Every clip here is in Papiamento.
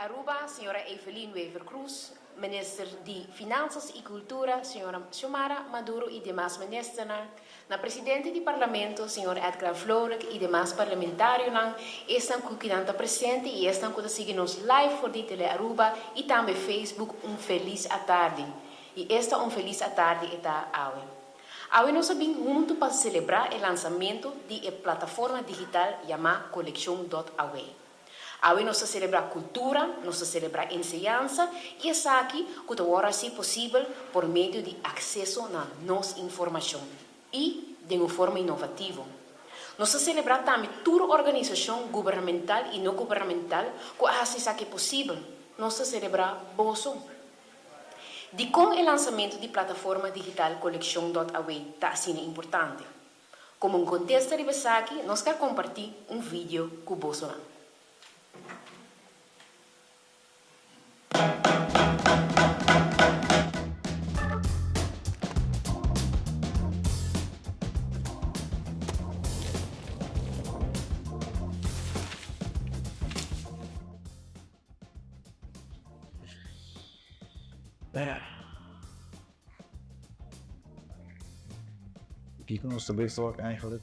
Aruba, señora Evelyn Wever-Croes, Minister di Finanzas y Cultura, señora Xiomara Maduro y demas ministernan, na Presidente di Parlamento, señor Edgar Vlorik y demas parlamentarionan, esnan cu kinan ta presente y esnan cu ta sigui nos live for di Telearuba y tambe Facebook un feliz atardi. Y esta un feliz atardi e ta awe. Awe nos a bin huntu pa selebrá e lansamentu di e plataforma digital yamá Coleccion dot Awe. Awe nos ta selebrá kultura, nos ta selebrá enseñansa i esaki ku ta wòrdu hasi posibel por medio di akseso na nos informashon i den un forma inovativo. Nos ta selebrá tambe tur organisashon gubernamental i no gubernamental ku a hasi esaki posibel. Nos ta selebrá boso. Dikon e lansamentu di plataforma digital Coleccion dot Awe ta asina importante? Komo un kontesta riba esaki nos ta kompartí un video ku bosonan. Kiko nos ta bezig wak eigenlijk?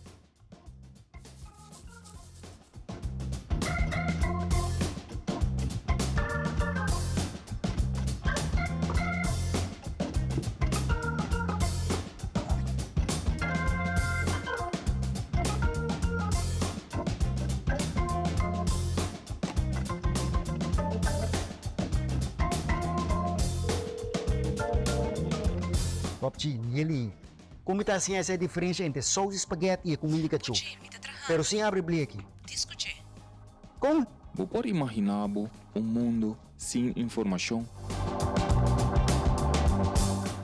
Popchi, Nelly, kon mi ta hasiña esa e diferensha entre sous di spaghetti i e kuminda di kachó? Pero sin abri bleki. Kon? Bo por imaginá bo un mundu sin informashon?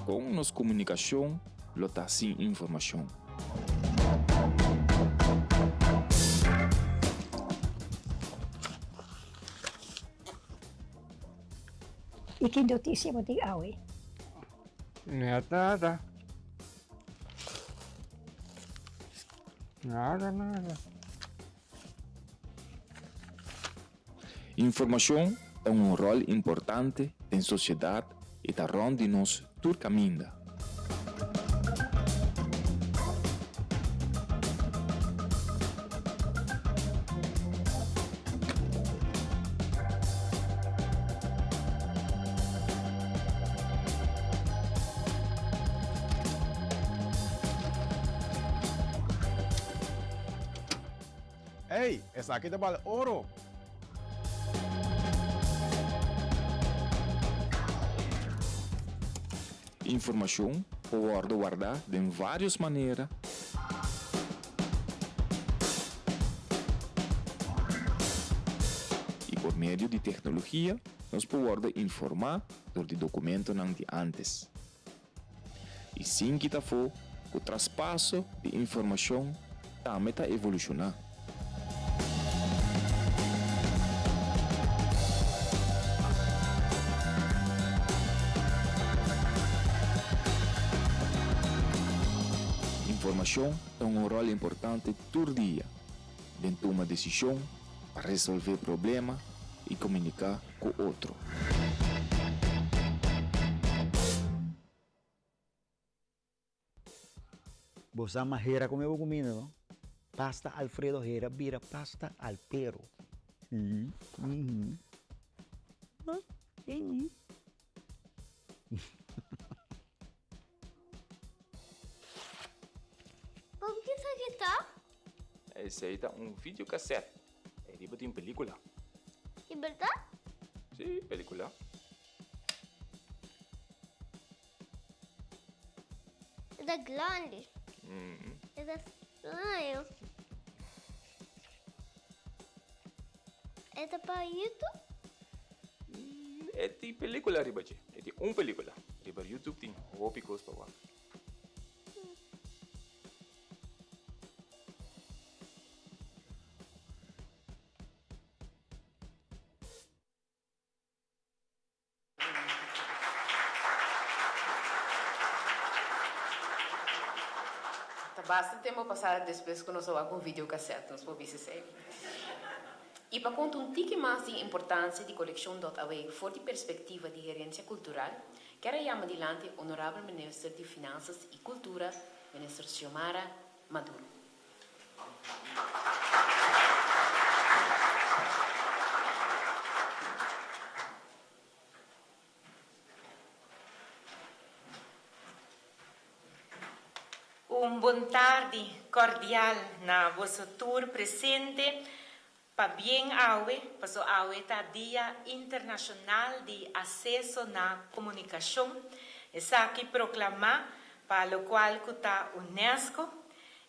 Kon nos komunikashon lo ta sin informashon? I ki notisia bo tin awe? Net nada. Nada, nada. Informashon ta un ròl importante den sosiedat i ta rònt di nos tur kaminda. Ey, esaki ta bal oro! Informashon por wòrdu wardá den vários manera. I por medio di teknologia nos por wòrdu informá dor di dokumentonan di ántes. I sin kita afó ku traspaso di informashon tambe ta evolushoná. Informashon ta un ròl importante tur dia den tuma desishon, pa resolvé problema i komuniká ku otro. Bo sa ma hera come bo cuminda no? Pasta Alfredo hera bira pasta al pero. Bob ki esaki ta? Esei ta un videocassette. E riba tin pelicula. Di berdad? Si, pelicula. E ta grandi. E ta straño. E ta pa YouTube? E tin pelicula riba dje. E tin un pelicula. Riba YouTube tin hopi cos pa wak. Ta basta tempo pasá despues ku nos a wak un videocassette, nos por bisa esei. I pa konta un tiki mas di e importansia di Kolekshon dòt Awe for di perspektiva di herensia kultural, kier a yama dilanti Honorabel Minister di Finansas i Kultura, Minister Xiomara Maduro. Un bon tardi cordial na boso tur presente. Pabien awe, paso awe ta Dia Internacional di Aceso na Comunicacion. Esaki proclama pa locual cu ta UNESCO.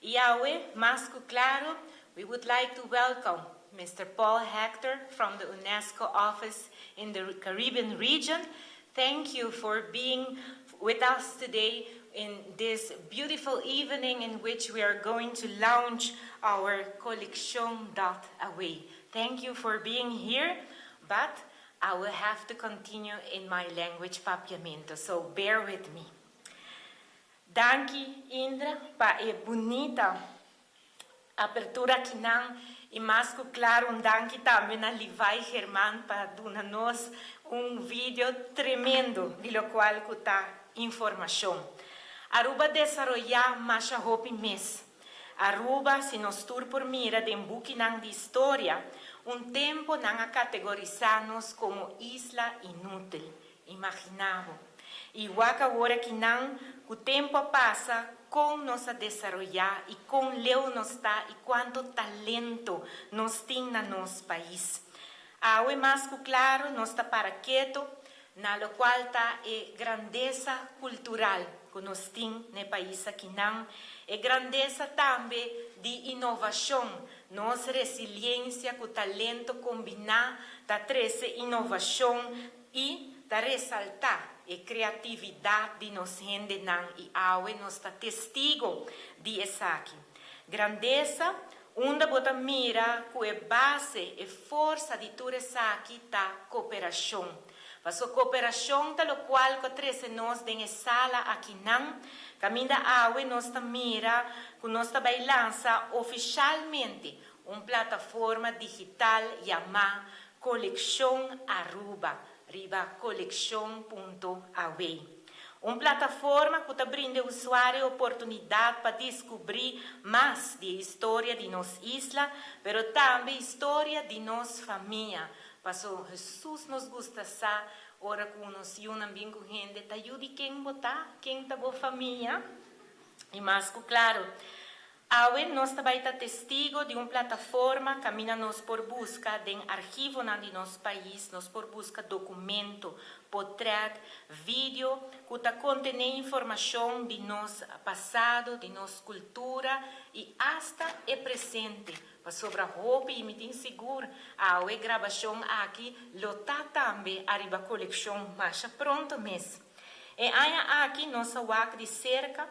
Y awe, mas cu claro, we would like to welcome Mister Paul Hector from the UNESCO office in the Caribbean region. Thank you for being with us today in this beautiful evening in which we are going to launch our Coleccion.awe. Thank you for being here, but I will have to continue in my language Papiamento, so bear with me. Danki Indra pa e bunita apertura akinan y mas cu claro un danki tambe na Levi German pa duna nos un video tremendo di locual cu ta informacion. Aruba desaroya masha hopi mes. Aruba, si nos tur por mira den bukinan di historia, un tempo nan a categorisa nos como isla inutil. Imagina bo. I wak awor akinan ku tempu a pasa kon nos a desaroyá i kon leu nos ta i kuantu talento nos tin na nos pais. Awe mas ku klaro nos ta para ketu na lokual ta e grandesa kultural ku nos tin na e pais akinan, e grandesa tambe di inovashon, nos resiliensia ku talento kombiná ta trese inovashon I ta resaltá e kreatividat di nos hendenan i awe nos ta testigo di esaki. Grandesa, unda bo ta mira ku e base, e forsa di tur esaki ta koperashon. Paso koperashon ta lokual ku a trese nos den e sala akinan, kaminda awe nos ta mira ku nos ta bai lansa ofishalmente un plataforma digital yamá Coleccion Aruba riba coleccion punto aw. Un plataforma cu ta brinda e usuario oportunidad pa descubri mas di e historia di nos isla, pero tambe historia di nos famia. Paso Jesus nos gusta sa ora cu nos yunan bin cu hende ta yu di ken bo ta, ken ta bo famia. Y mas cu claro, Awe nos ta bai ta testigo di un plataforma kaminda nos por buska den archivonan di nos pais, nos por buska dokumento, potrèt, video ku ta kontené informashon di nos pasado, di nos kultura i asta e presente, pasobra hopi i mi tin sigur awe grabashon aki lo ta tambe ariba kolekshon masha pronto mes. E aña aki nos a wak di serka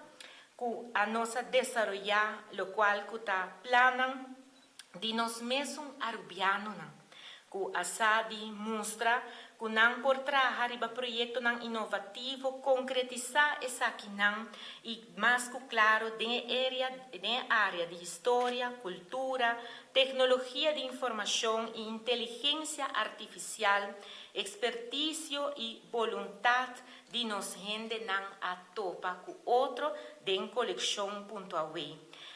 ku a nos a desaroyá lokual ku ta plannan di nos mesun arubianonan, ku a sa di mustra ku nan por traha riba proyektonan inovativo, konkretisá esakinan i mas ku klaro den e area den e área di historia, kultura, teknologia di informashon i inteligensia artifisial, ekspertisio i boluntat di nos hendenan a topa ku otro den Kolekshon Punto Away,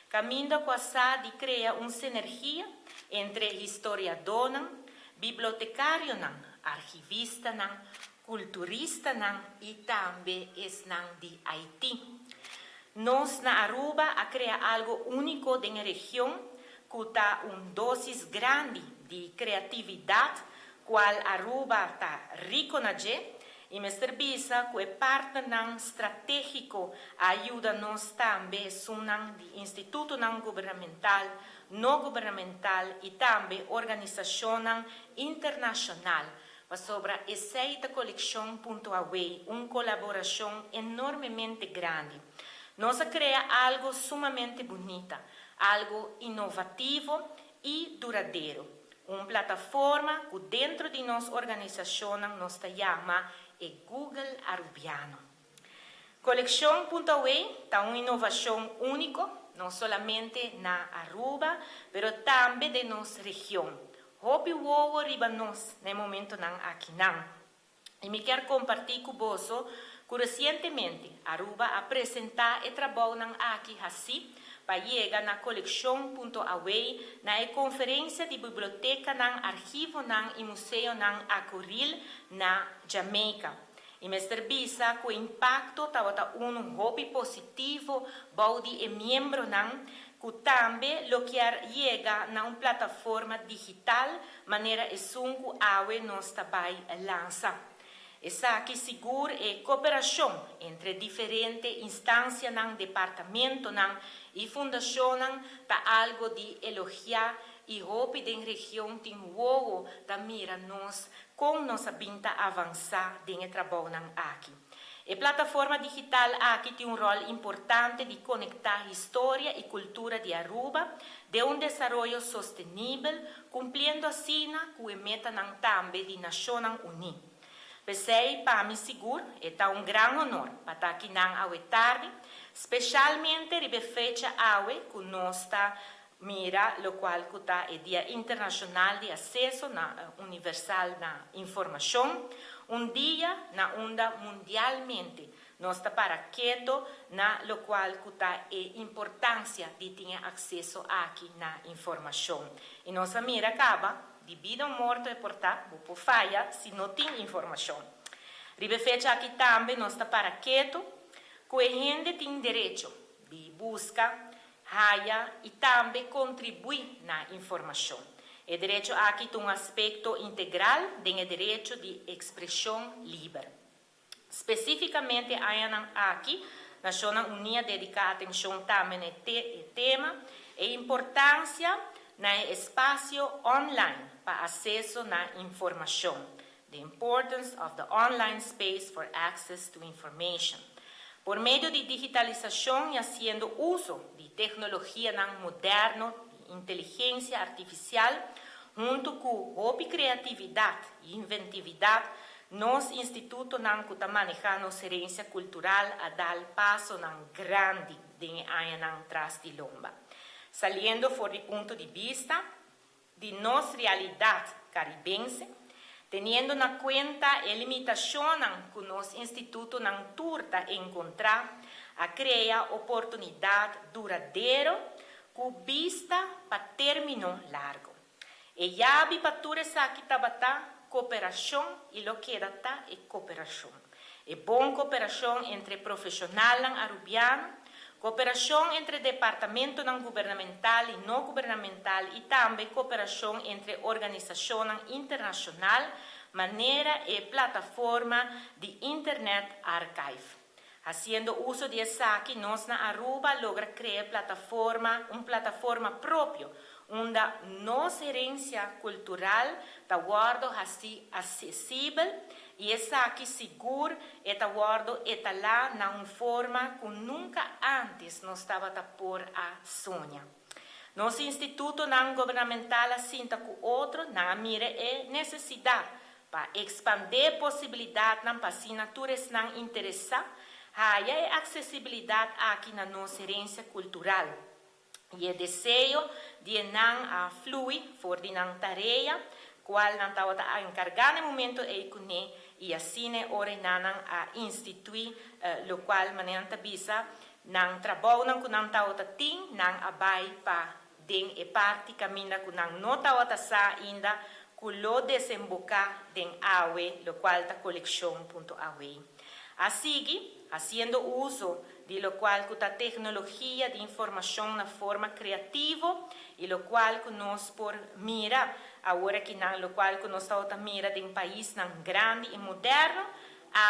kaminda ku a sa di krea un sinergia entre historiadónan, biblotekarionan, archivistanan, kulturistanan i tambe esnan di IT. Nos na Aruba a krea algo úniko den e region ku ta un dósis grandi di kreatividat kual Aruba ta riko na dje i mester bisa ku e partnernan stratégiko a yuda nos tambe esunnan di institutonan gubernamental, no gubernamental i tambe organisashonnan internashonal, pasobra esei ta Kolekshon Punto Away, un kolaborashon enormemente grandi. Nos a krea algo sumamente bunita, algo inovativo i duradero. Un plataforma ku dentro di nos organisashonnan nos ta yama e Google Arubiano. Kolekshon Punto Away ta un inovashon úniko, no solamente na Aruba, pero tambe den nos region. Hopi wowo riba nos na e momentonan akinan. Y mi kier comparti cu boso cu recientemente Aruba a presenta e trabounan aki haci pa yega na Coleccion punto aw na e conferencia di bibliotecanan, archivonan y museonan Acoril na Jamaica. Y mester bisa cu e impacto tabata uno hopi positivo bou di e miembronan cu tambe lo kier yega na un plataforma digital manera esun cu awe nos ta bay lansa. Esaki sigur e cooperacion entre diferente instancianan, departamentonan y fundacionnan ta algo di elogia y hopi den region tin wowo ta mira nos con nos a bin ta avansa den e trabounan aki. E plataforma digital aki tin un rol importante di conecta historia y cultura di Aruba den un desaroyo sostenibel, cumpliendo asina cu e metanan tambe di Nacionnan Uni. P'esey, pa mi sigur, e ta un gran honor pa ta akinan awe tardi, specialmente riba e fecha awe cu nos ta mira locual cu ta e Dia Internacional di Aceso na Universal na Informacion, un dia na unda mundialmente nos ta para keto na locual cu ta e importancia di tin e acceso aki na informacion. Y nos a mira caba, di bida o morto e por ta, bo por faya si no tin informacion. Riba e fecha aki tambe nos ta para keto cu e hende tin derecho di busca, haya y tambe contribui na informacion. E derecho aki ta un aspecto integral den e derecho di expresion liber. Specificamente añanan aki, Nacionnan Uni a dedica atencion tambe na e tema e importancia na e espacio online pa aceso na informacion, The importance of the online space for access to information. Por medio di digitalisacion y haciendo uso di tecnologianan moderno di inteligencia artificial, hunto cu hopi creatividad y inventividad, nos institutonan cu ta maneha nos herencia cultural a dal pasonan grandi den e añanan tras di lomba. Saliendo for di punto di bista di nos realidad Caribense, teniendo na cuenta e limitacionnan cu nos institutonan tur ta encontra, a crea oportunidad duradero cu bista pa termino largo. E yabi pa tur esaki tabata cooperacion y lo keda ta e cooperacion. E bon cooperacion entre profesionalnan Arubiano, cooperacion entre departamentonan gubernamental y no gubernamental y tambe cooperacion entre organisacionnan internacional manera e plataforma di Internet Archive. Haciendo uso di esaki nos na Aruba a logra crea plataforma un plataforma propio unda nos herencia cultural ta wordo haci accesibel y esaki sigur e ta wordo etala na un forma cu nunca antes nos tabata por a soña. Nos institutonan gubernamental a sinta cu otro, nan a mira e necesidad Pa ekspandé posibilidatnan pa asina tur esnan interesá haya e aksesibilidat aki na nos herensia kultural i e deseo di e nan a flui for di nan tarea kual nan tabata a enkargá na e momento ei kuné i asina e ora enanan a instituí lokual manera nan ta bisa nan trabounan ku nan tabata tin nan a bai pa Den e parti kaminda ku nan no tawata sa ainda ku lo desemboká den awe lokual ta kolekshon punto aw. A sigui hasiendo uso di lokual ku ta teknologia di informashon na forma kreativo i lokual ku nos por mira awor akinan lokual ku nos tawata mira den paisnan grandi i moderno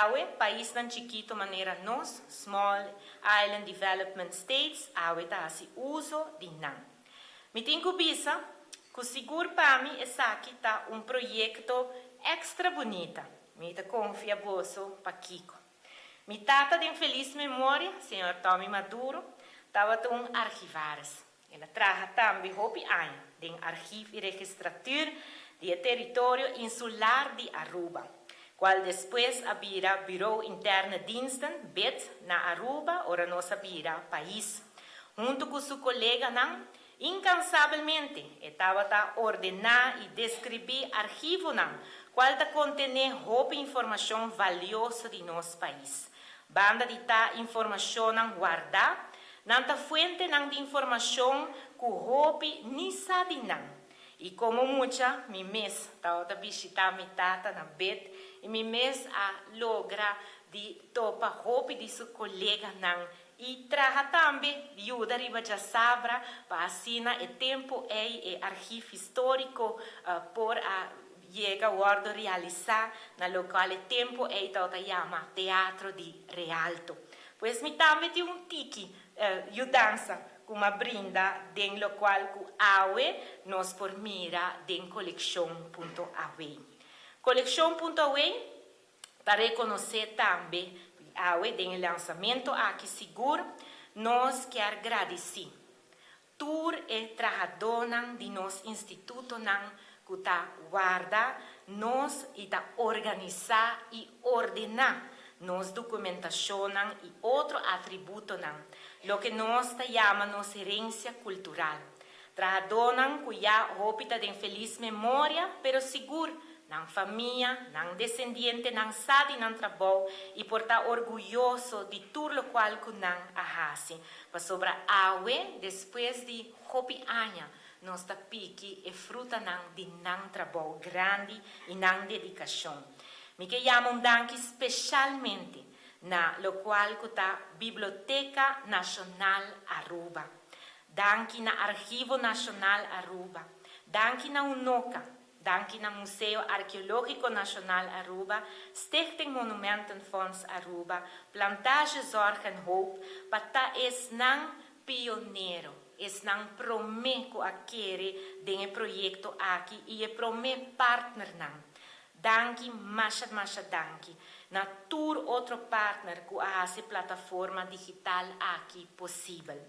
Awe, paisnan chikito manera nos, Small Island Development States, awe ta hasi uso di nan. Mi tin ku bisa ku sigur pa mi esaki ta un proyekto èkstra bunita. Mi ta konfia boso pakiko. Mi tata den felis memoria, señor Tommy Maduro, tabata un archivaris. El a traha tambe hopi aña den Archief i Registratuur di e teritorio insular di Aruba, cual despues a bira Bureau Interne Diensten, bid, na Aruba ora nos a bira pais. Hunto cu su coleganan, Inkansabelmente e tabata ordená i deskribí archivonan kual ta kontené hopi informashon valioso di nos pais. Banda di ta informashonnan wardá, nan ta fuentenan di informashon ku hopi ni sa di nan. I komo mucha, mi mes tabata bishitá mi tata na bed i mi mes a logra di topa hopi di su koleganan i traha tambe yuda riba djasabra pa asina e tempu ei e archief históriko por a yega wòrdu realisá na lokual e tempu ei tabata yama Teatro di Realto. Pues mi tambe tin un tiki yudansa ku m'a brinda den lokual ku awe nos por mira den Kolekshon punto awe. Kolekshon punto awe ta rekonosé tambe awe den e lansamentu aki sigur nos kier gradisí Tur e trahadónan di nos institutonan ku ta warda nos i ta organisá i ordená nos dokumentashonnan i otro atributonan, loke nos ta yama nos herensia kultural. Trahadónan ku ya hopi ta den felis memoria, pero sigur Nan famia, nan desendientenan sa di nan trabou i por ta orguyoso di tur lokual ku nan a hasi, pasobra awe, despues di hopi aña, nos ta piki e frutanan di nan trabou grandi i nan dedikashon. Mi ke yama un danki speshalmente na lokual ku ta Biblioteka Nashonal Aruba. Danki na Archivo Nashonal Aruba. Danki na UNOCA. Danki na Museo Arkeológiko Nashonal Aruba, Stichting Monumentenfonds Aruba, Plantage Zorg en Hoop pa ta esnan pionero, esnan promé ku a kere den e proyekto aki i e promé partnernan. Danki, masha masha danki na tur otro partner ku a hasi e plataforma digital aki posibel.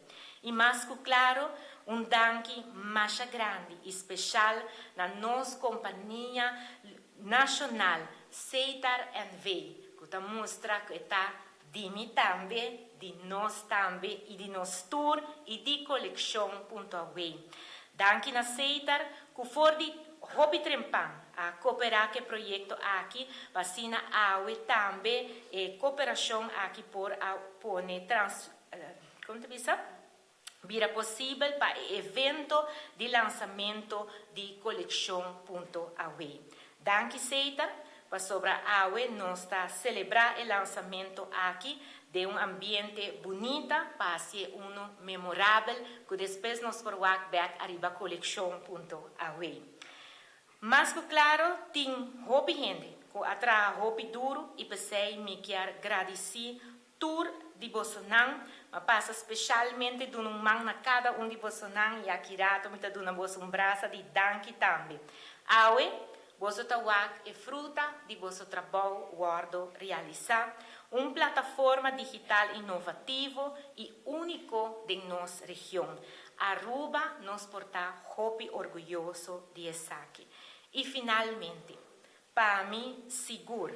I mas ku klaro, un danki masha grandi i speshal na nos kompania nashonal Setar NV. ku ta mustra ku e ta di mi tambe, di nos tambe i di nos tur i di Kolekshon punto awe. Danki na Setar ku for di hopi trempan a koperá ku e proyekto aki pa asina awe tambe e koperashon aki por a pone trans Kon ta bisa? Bira posibel pa e evento di lansamento di Kolekshon Punto Awe. Danki Satan, pasobra awe nos ta selebrá e lansamento aki den un ambiente bunita pa hasié unu memorabel ku despues nos por wak bèk ariba Kolekshon Punto Awe. Mas ku klaro tin hopi hende ku a traha hopi duru i p'esei mi kier gradisí Tur di bosonan, ma pasa specialmente duna un man na cada un di bosonan y aki rato mi ta duna boso un brasa di danki tambe. Awe, boso ta wak e fruta di boso trabou wordo realisa, un plataforma digital innovativo y unico den nos region. Aruba nos por ta hopi orguyoso di esaki. Y finalmente, Pa mi sigur,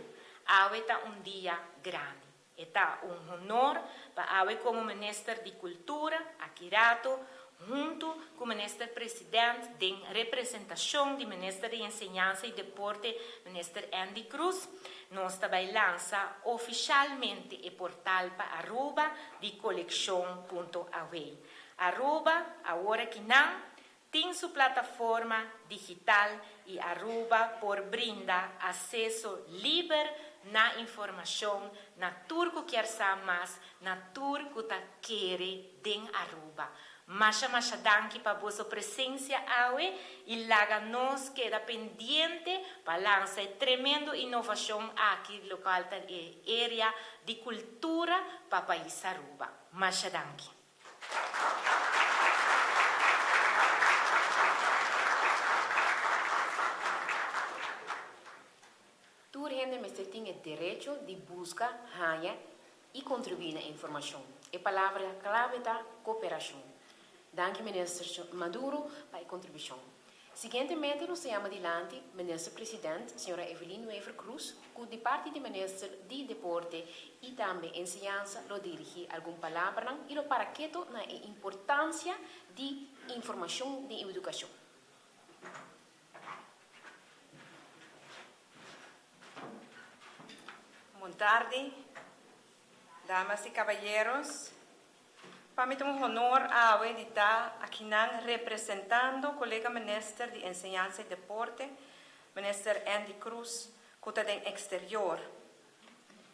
awe ta un dia grandi. E ta un honor pa awe komo Minister di Kultura, aki rato, huntu ku Minister President den representashon di Minister di Enseñansa i Deporte, Minister Endy Croes, nos ta bai lansa ofishalmente e portal pa Aruba di Kolekshon punto awe. Aruba, awor akinan, Tin su plataforma digital y Aruba por brinda aceso liber na informacion na tur cu kier sa mas, na tur cu ta kere den Aruba. Masha masha danki pa boso presencia awe y laga nos keda pendiente pa lansa e tremendo innovacion aki locual ta e area di cultura pa pais Aruba. Masha danki. Tur hende mester tin e derecho di buska, haña i kontribuí na informashon. E palabra klave ta koperashon. Danki Minister Maduro pa e kontribushon. Siguientemente nos ta yama dilanti Minister President, Sra. Evelyn Wever-Croes, cu di parti di Minister di Deporte y tambe Enseñansa lo dirigi algun palabranan y lo para keto na e importancia di informacion den educacion. Bon tardi, damas y caballeros. Pa mi ta un honor awe di ta akinan representando colega Minister di Enseñansa y Deporte, Minister Endy Croes, cu ta den exterior.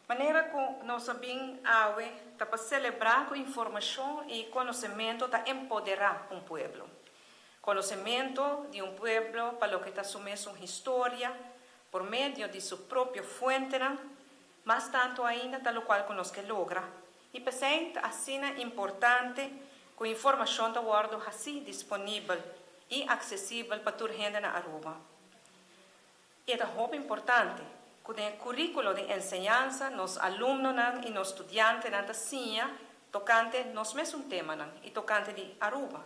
Manera cu nos a bin awe ta pa celebra cu informacion y conocemento ta empodera un pueblo. Conocemento di un pueblo pa loke ta su mesun historia por medio di su propio fuentenan, mas tanto ainda ta locual cu nos ke logra. Y p'esey ta asina importante cu informacion ta wordo haci disponibel y accesibel pa tur hende na Aruba. E ta hopi importante cu den e curiculo di enseñansa nos alumnonan y nos studiantenan ta siña tocante nos mesun temanan y tocante di Aruba.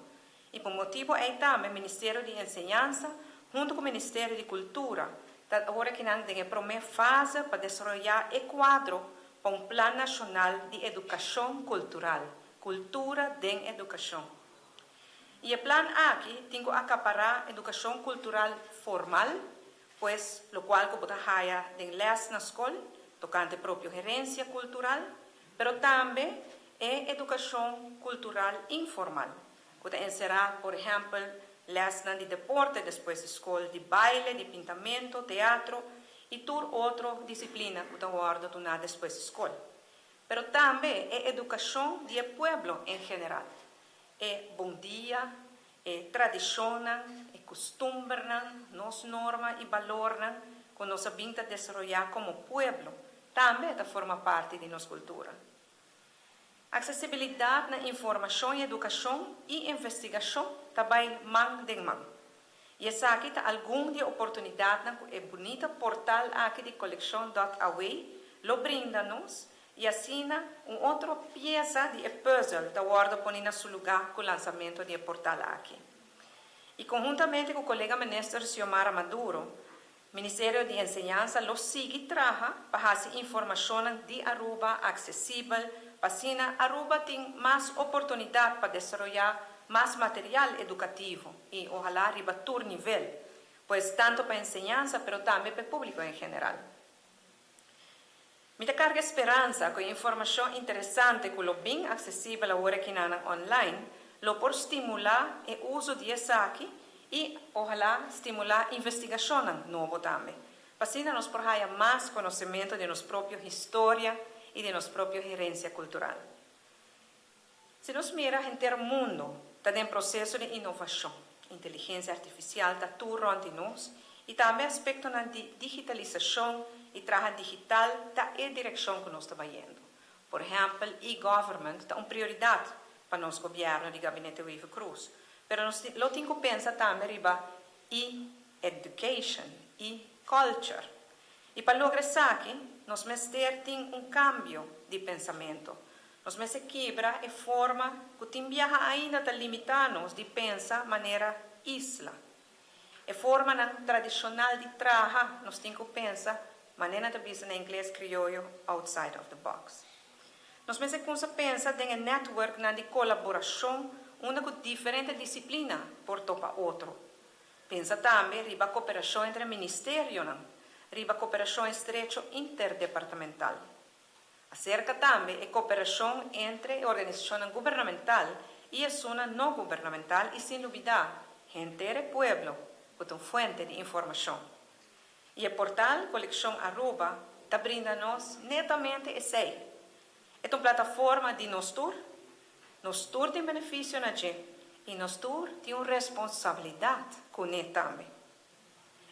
Y pa motibo ey tambe Ministerio di Enseñansa hunto cu Ministerio di Cultura ta awor akinan den e prome fase pa desaroya e cuadro pa un Plan Nacional di Educacion Cultural, Cultura den Educacion. Y e plan aki tin cu acapará educacion cultural formal, pues locual cu bo ta haya den les na scol tocante propio herencia cultural, pero tambe e educacion cultural informal, cu ta encerá, por ehempel, lesnan di deporte despues di scol, di baile, di pintamento, teatro y tur otro disciplina cu ta wordo duna despues di scol. Pero tambe e educacion di e pueblo en general. E bon dia, e tradishonnan, e kustumbernan, nos norma i balornan ku nos a bin ta desaroyá komo pueblo tambe ta forma parti di nos kultura. Aksesibilidat na informashon i edukashon i investigashon ta bai man den man. I esaki ta algun di e oportunidatnan ku e bunita portal aki di Kolekshon dòt aw lo brinda nos I asina un otro piesa di e puzzel ta wordo poni na su luga cu lansamento di e portal aki. Y conhuntamente cu colega Minister Xiomara Maduro, Ministerio di Enseñansa lo sigui traha pa haci informacionnan di Aruba accesibel pa asina Aruba tin mas oportunidad pa desaroya mas material educativo y ohala riba tur nivel, pues tanto pa enseñansa pero tambe pa e publico en general. Mi ta karga e speransa ku e informashon interesante ku lo bin aksesibel awor akinanan online lo por stimulá e uso di esaki i ohalá stimulá investigashonnan nobo tambe, pa asina nos por haya mas konosementu di nos propio historia i di nos propio herensia kultural. Si nos mira henter mundo ta den proceso di inovacion, inteligencia artificial ta tur rond di nos y tambe aspectonan di digitalisacion y traha digital ta e direccion cu nos ta bayendo. Por ehempel e-government ta un prioridad pa nos gobierno di Gabinete Wever-Croes, pero nos lo tin cu pensa tambe riba e-education, e-culture. Y pa logra esaki nos mester tin un cambio di pensamento. Nos mester kibra e forma ku tin biaha ainda ta limitá nos di pensa manera isla. E formanan tradishonal di traha nos tin ku pensa, manera nan ta bisa na ingles krioyo, outside of the box. Nos mester kumsa pensa den e networknan di kolaborashon unda ku diferente disiplina por topa otro. Pensa tambe riba koperashon entre ministerionan, riba koperashon estrecho interdepartamental. Aserka tambe e koperashon entre e organisashonnan gubernamental i esunnan no gubernamental i sin lubidá henter e pueblo ku ta un fuente di informashon. I e portal Kolekshon Aruba ta brinda nos netamente esei. E ta un plataforma di nos tur, nos tur tin benefisio na dje i nos tur tin un responsabilidat kuné tambe.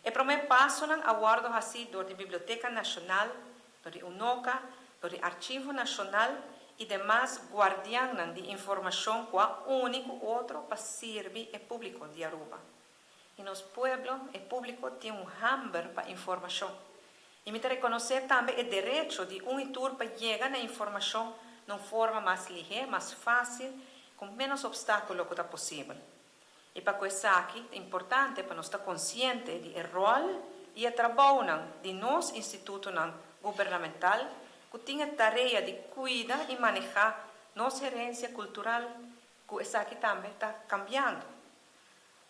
E promé pasonan a wòrdu hasí dor di Biblioteka Nashonal, dor di UNOCA, dor di Archivo Nashonal i demas guardiannan di informashon ku a uni ku otro pa sirbi e públiko di Aruba. I nos pueblo, e públiko, tin un hamber pa informashon. I mi ta rekonosé tambe e derecho di un i tur pa yega na informashon na un forma mas lihé, mas fásil, ku ménos opstákulo ku ta posibel. I pa ku esaki ta importante pa nos ta konsiente di e ròl i e trabounan di nos institutonan gubernamental ku tin e tarea di kuida i manehá nos herensia kultural ku esaki tambe ta kambiando.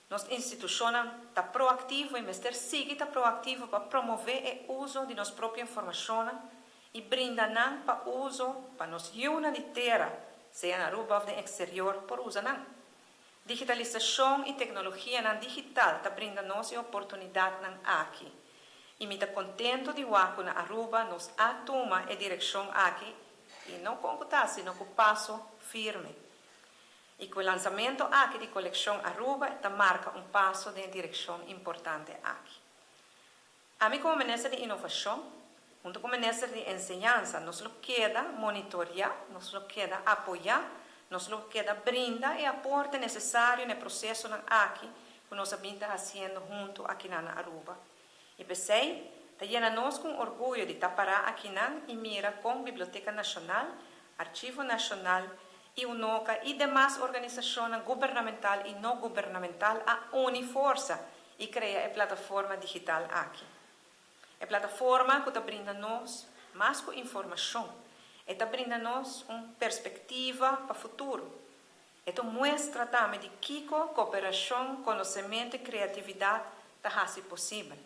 Nos institushonnan ta proaktivo i mester sigui ta proaktivo pa promové e uso di nos propio informashonnan i brinda nan pa uso pa nos yunan di tera, sea na Aruba òf den eksterior, por usa nan. Digitalisashon i teknologianan digital ta brinda nos e oportunidatnan aki i mi ta kontentu di wak ku na Aruba nos a tuma e direkshon aki i no kon ku ta sino ku paso firme. I ku e lansamento aki di Kolekshon Aruba ta marka un paso den e direkshon importante aki. Ami komo Minister di Inovashon, huntu ku Minister di Enseñansa nos lo keda monitoria, nos lo keda apoya, nos lo keda brinda e aporte nesesario na e prosesonan aki ku nos a bin ta hasiendo huntu akinan na Aruba. I p'esei ta yena nos ku un orguyo di ta pará akinan i mira kon Biblioteka Nashonal, Archivo Nashonal i UNOCA i demas organisashonnan gubernamental i no gubernamental a uni forsa i krea e plataforma digital aki. E plataforma ku ta brinda nos mas ku informashon, e ta brinda nos un perspektiva pa futuro. E ta un muestra tambe di kiko koperashon, konosementu i kreatividat ta hasi posibel.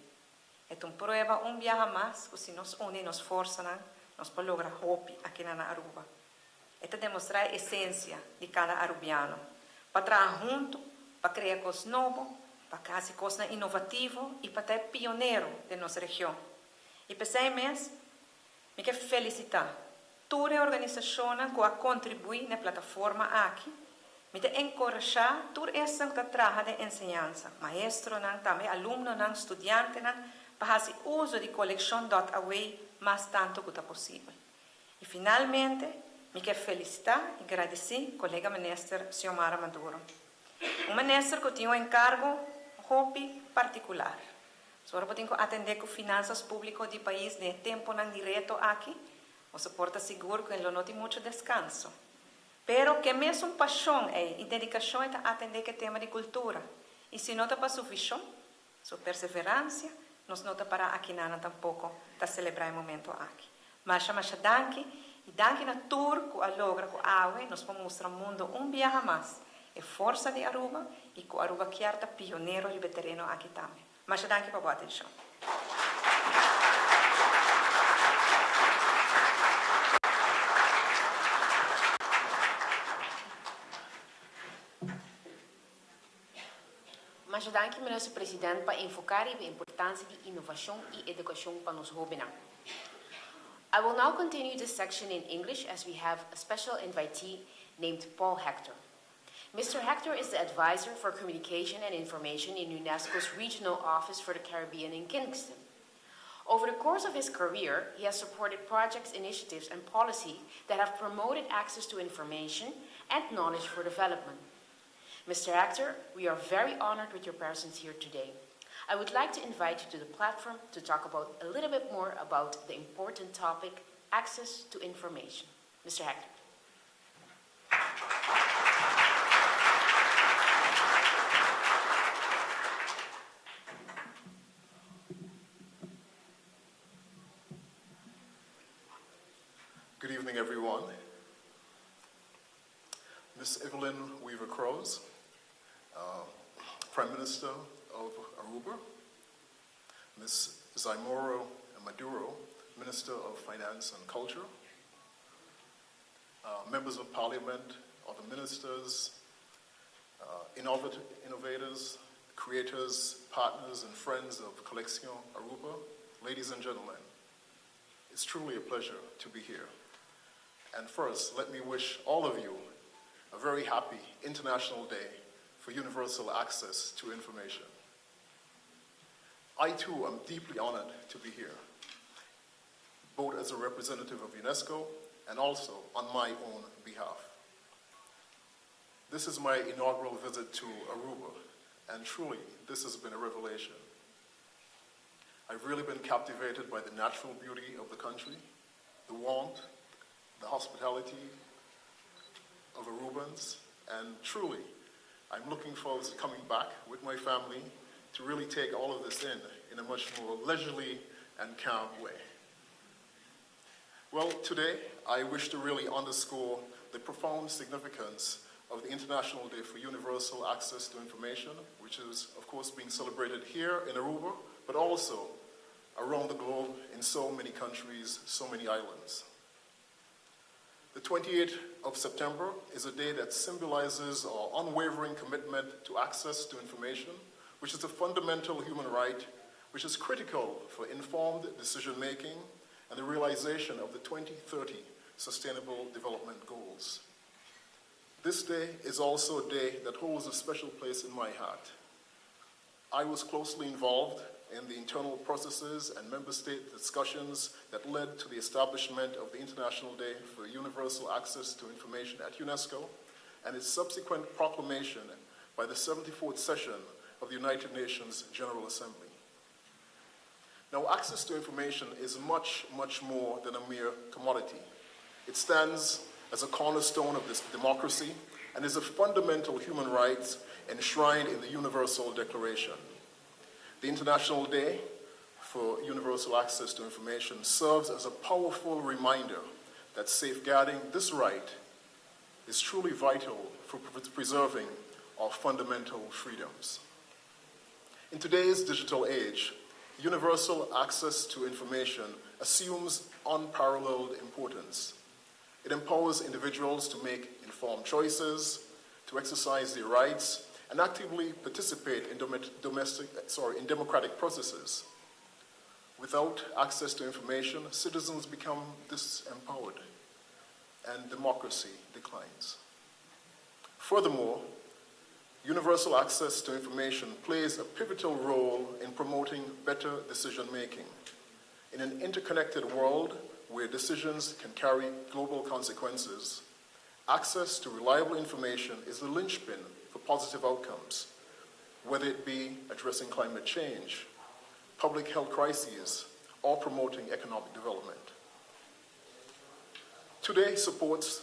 E ta un prueba un biaha mas ku si nos uni nos forsanan, nos por logra hopi akinan na Aruba. E ta demostrá e esensia di kada arubiano, pa traha huntu, pa krea kos nobo, pa hasi kosnan inovativo i pa ta e pionero den nos region. I p'esei mes, mi ke felisitá tur e organisashonnan ku a kontribuí na e plataforma aki. Mi ta enkorashá tur esnan ku ta traha den enseñansa, maestronan, tambe alumnonan, studiantenan, pa hasi uso di Kolekshon dòt Away mas tantu ku ta posibel. I finalmente mi ke felisitá i gradisí kolega Minister Xiomara Maduro. Un minister ku tin un enkargo hopi partikular. Sora bo tin ku atendé ku finansas públiko di pais den e tempunan di reto aki, boso por ta sigur ku e lo no tin muchu deskanso. Pero ku e mesun pashon ei i dedikashon e ta atendé ku e tema di kultura. I si no ta pa su vishon, Su perseverancia, nos no ta para aki nana tampoco ta celebra e momento aki. Masha masha danki y danki na tur cu a logra cu awe nos por mustra mundo un biaha mas e forsa di Aruba y cu Aruba kier ta pionero riba e tereno aki tambe. Masha danki pa bo atencion. Masha danki Minister President pa enfoca riba e importancia di innovacion y educacion pa nos hobennan. I will now continue this section in English as we have a special invitee named Paul Hector. Mr. Hector is the advisor for communication and information in UNESCO's regional office for the Caribbean in Kingston. Over the course of his career, he has supported projects, initiatives, and policy that have promoted access to information and knowledge for development. Mr. Hector, we are very honored with your presence here today. I would like to invite you to the platform to talk about a little bit more about the important topic, access to information. Mr. Hector. Good evening, everyone. Ms. Evelyn Wever Croes, uh, Prime Minister of Aruba, Ms. Xiomara Maduro, Minister of Finance and Culture, uh, members of parliament, other ministers, uh, innovat- innovators, creators, partners, and friends of Colección Aruba, ladies and gentlemen, it's truly a pleasure to be here. And first, let me wish all of you a very happy International Day for Universal Access to Information. I too am deeply honored to be here, both as a representative of UNESCO and also on my own behalf. This is my inaugural visit to Aruba, and truly, this has been a revelation. I've really been captivated by the natural beauty of the country, the warmth, the hospitality of Arubans, and truly, I'm looking forward to coming back with my family to really take all of this in a much more leisurely and calm way. Well, today I wish to really underscore the profound significance of the International Day for Universal Access to Information, which is, of course, being celebrated here in Aruba, but also around the globe in so many countries, so many islands. The 28th of September is a day that symbolizes our unwavering commitment to access to information, which is a fundamental human right, which is critical for informed decision making and the realization of the 2030 Sustainable Development Goals. This day is also a day that holds a special place in my heart. I was closely involved in the internal processes and member state discussions that led to the establishment of the International Day for Universal Access to Information at UNESCO and its subsequent proclamation by the 74th session of the United Nations General Assembly. Now, access to information is much, much more than a mere commodity. It stands as a cornerstone of this democracy and is a fundamental human right enshrined in the Universal Declaration. The International Day for Universal Access to Information serves as a powerful reminder that safeguarding this right is truly vital for preserving our fundamental freedoms. In today's digital age, universal access to information assumes unparalleled importance. It empowers individuals to make informed choices, to exercise their rights, and actively participate in domestic, sorry, in democratic processes. Without access to information, citizens become disempowered and democracy declines. Furthermore, universal access to information plays a pivotal role in promoting better decision making. In an interconnected world where decisions can carry global consequences, access to reliable information is the linchpin for positive outcomes, whether it be addressing climate change, public health crises, or promoting economic development. Today supports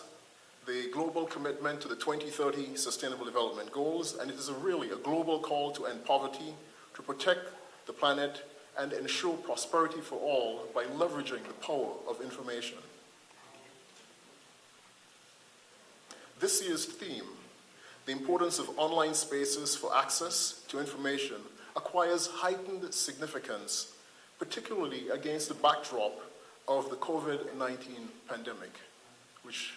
the global commitment to the 2030 Sustainable Development Goals, and it is a really a global call to end poverty, to protect the planet, and ensure prosperity for all by leveraging the power of information. This year's theme, the importance of online spaces for access to information, acquires heightened significance, particularly against the backdrop of the COVID 19 pandemic, which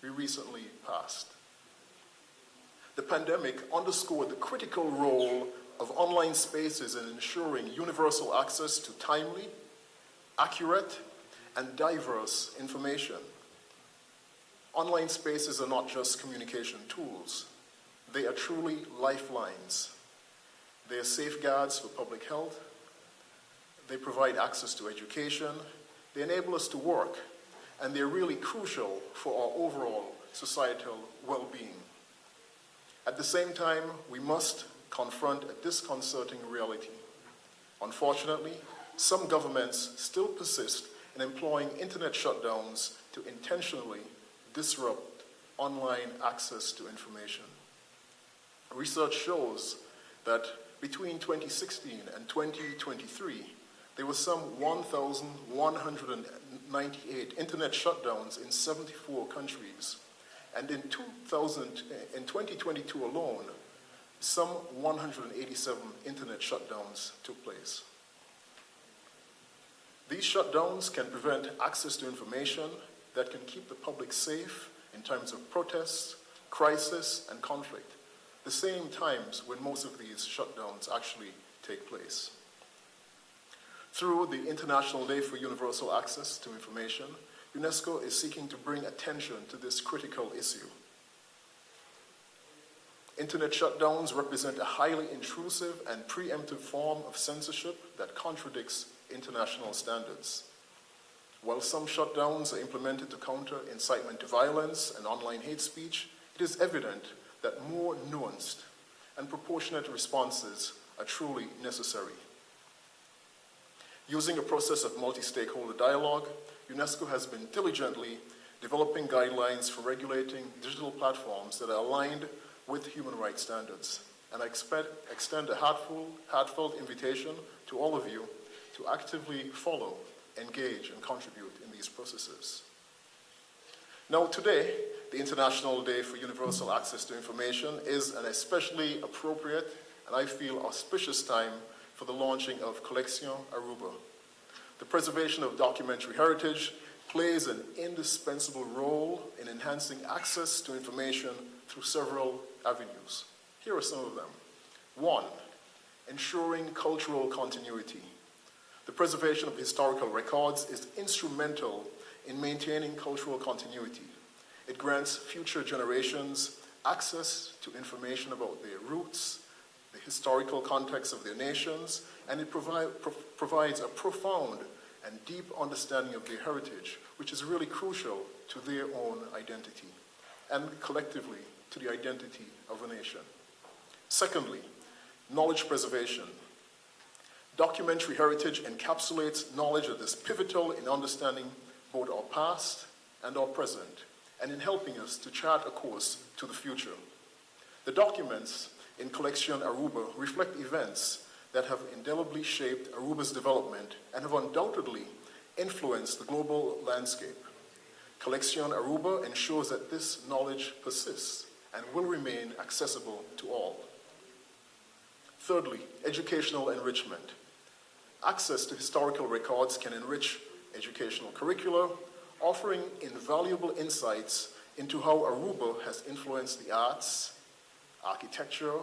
we recently passed. The pandemic underscored the critical role of online spaces in ensuring universal access to timely, accurate, and diverse information. Online spaces are not just communication tools, they are truly lifelines. They are safeguards for public health, they provide access to education, they enable us to work, and they're really crucial for our overall societal well being. At the same time, we must confront a disconcerting reality. Unfortunately, some governments still persist in employing internet shutdowns to intentionally disrupt online access to information. Research shows that between 2016 and 2023, there were some 1,198 internet shutdowns in 74 countries. And in, 2000, in 2022 alone, some 187 internet shutdowns took place. These shutdowns can prevent access to information that can keep the public safe in times of protests, crisis, and conflict, the same times when most of these shutdowns actually take place. Through the International Day for Universal Access to Information, UNESCO is seeking to bring attention to this critical issue. Internet shutdowns represent a highly intrusive and preemptive form of censorship that contradicts international standards. While some shutdowns are implemented to counter incitement to violence and online hate speech, it is evident that more nuanced and proportionate responses are truly necessary. Using a process of multi stakeholder dialogue, UNESCO has been diligently developing guidelines for regulating digital platforms that are aligned with human rights standards. And I expect, extend a heartful, heartfelt invitation to all of you to actively follow, engage, and contribute in these processes. Now, today, the International Day for Universal Access to Information is an especially appropriate and I feel auspicious time for the launching of Coleccion Aruba. The preservation of documentary heritage plays an indispensable role in enhancing access to information through several avenues. Here are some of them. One, ensuring cultural continuity. The preservation of historical records is instrumental in maintaining cultural continuity. It grants future generations access to information about their roots, the historical context of their nations, and it provi- pro- provides a profound and deep understanding of their heritage, which is really crucial to their own identity and collectively to the identity of a nation. Secondly, knowledge preservation. Documentary heritage encapsulates knowledge that is pivotal in understanding both our past and our present, and in helping us to chart a course to the future. The documents in Collection Aruba reflect events that have indelibly shaped Aruba's development and have undoubtedly influenced the global landscape. Collection Aruba ensures that this knowledge persists and will remain accessible to all. Thirdly, educational enrichment. Access to historical records can enrich educational curricula, offering invaluable insights into how Aruba has influenced the arts, architecture,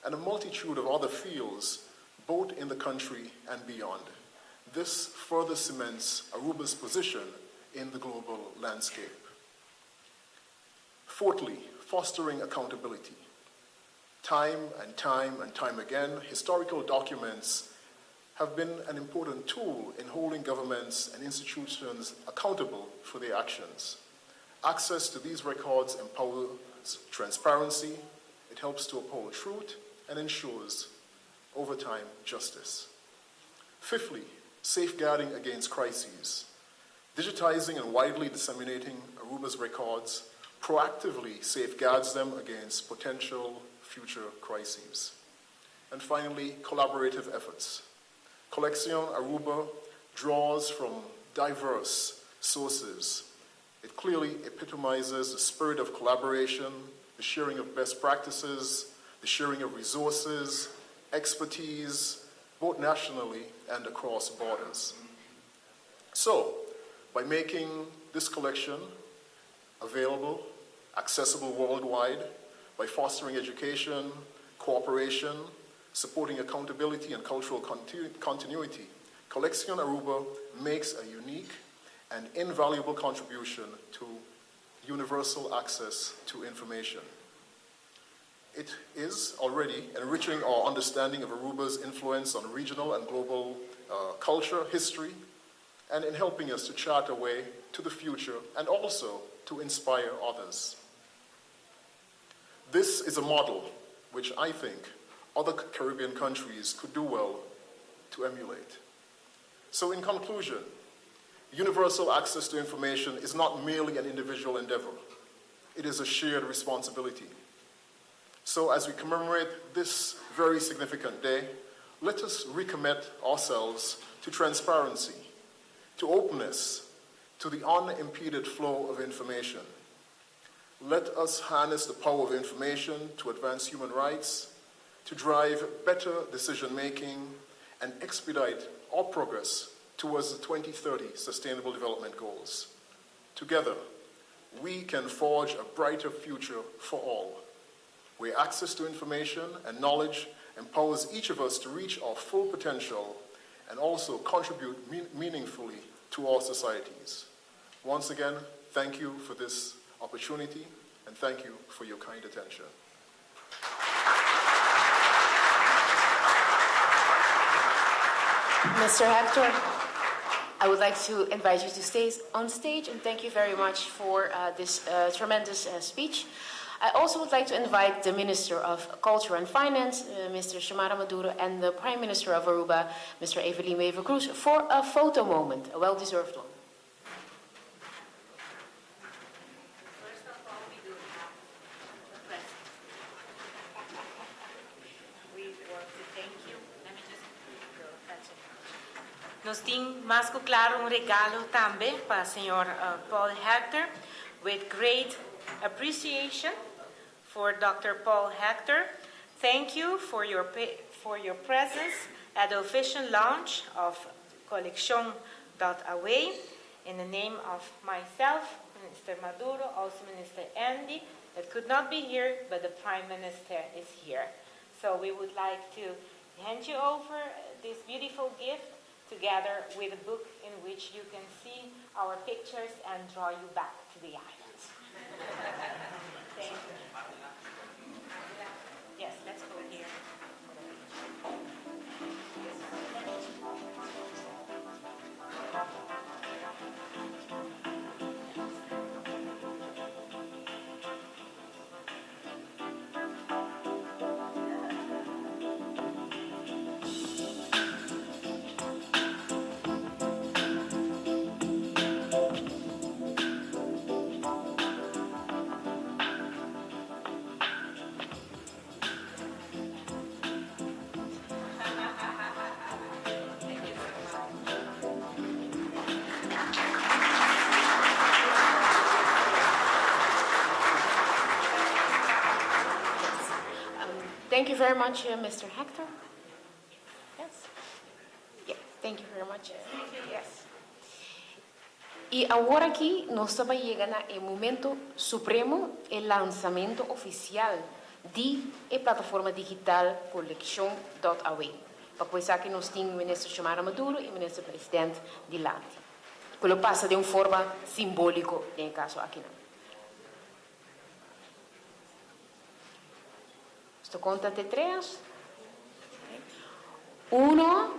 and a multitude of other fields, both in the country and beyond. This further cements Aruba's position in the global landscape. Fourthly, fostering accountability. Time and time and time again, historical documents have been an important tool in holding governments and institutions accountable for their actions. Access to these records empowers transparency, it helps to uphold truth, and ensures, over time, justice. Fifthly, safeguarding against crises. Digitizing and widely disseminating Aruba's records proactively safeguards them against potential future crises. And finally, collaborative efforts. Colección Aruba draws from diverse sources. It clearly epitomizes the spirit of collaboration, the sharing of best practices, the sharing of resources, expertise, both nationally and across borders. So, by making this collection available, accessible worldwide, by fostering education, cooperation, supporting accountability and cultural continu- continuity, Colección Aruba makes a unique and invaluable contribution to universal access to information. It is already enriching our understanding of Aruba's influence on regional and global culture, history, and in helping us to chart a way to the future and also to inspire others. This is a model which I think other Caribbean countries could do well to emulate. So, in conclusion, universal access to information is not merely an individual endeavor, it is a shared responsibility. So, as we commemorate this very significant day, let us recommit ourselves to transparency, to openness, to the unimpeded flow of information. Let us harness the power of information to advance human rights, to drive better decision making, and expedite our progress towards the 2030 Sustainable Development Goals. Together, we can forge a brighter future for all, where access to information and knowledge empowers each of us to reach our full potential and also contribute mean- meaningfully to our societies. Once again, thank you for this opportunity and thank you for your kind attention. Mr. Hector, I would like to invite you to stay on stage and thank you very much for this tremendous speech. I also would like to invite the Minister of Culture and Finance, Mr. Xiomara Maduro, and the Prime Minister of Aruba, Mr. Evelyn Wever-Croes, for a photo moment, a well-deserved one. First of all, we do have a present. Nos tin mas cu claro un regalo tambe pa señor Paul Hector. With great appreciation for Dòkter Paul Hector, thank you for your for your presence at the official launch of Coleccion dot Away. In the name of myself, Minister Maduro, also Minister Andy, that could not be here, but the Prime Minister is here. So we would like to hand you over this beautiful gift together with a book in which you can see our pictures and draw you back to the island. Thank you. Yes, let's go here. Thank you very much, Mr. Hector. Yes. Yeah, thank you very much. Yes. Y awor aki nos ta yega na e momento supremo, e lansamento oficial di e plataforma digital Coleccion.aw. Pa pues aki nos tin Minister Xiomara Maduro y Minister President dilanti. Cu lo pasa di un forma simbolico den e caso aki nan. Nos conta te tres. Uno,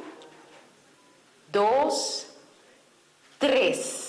dos, tres.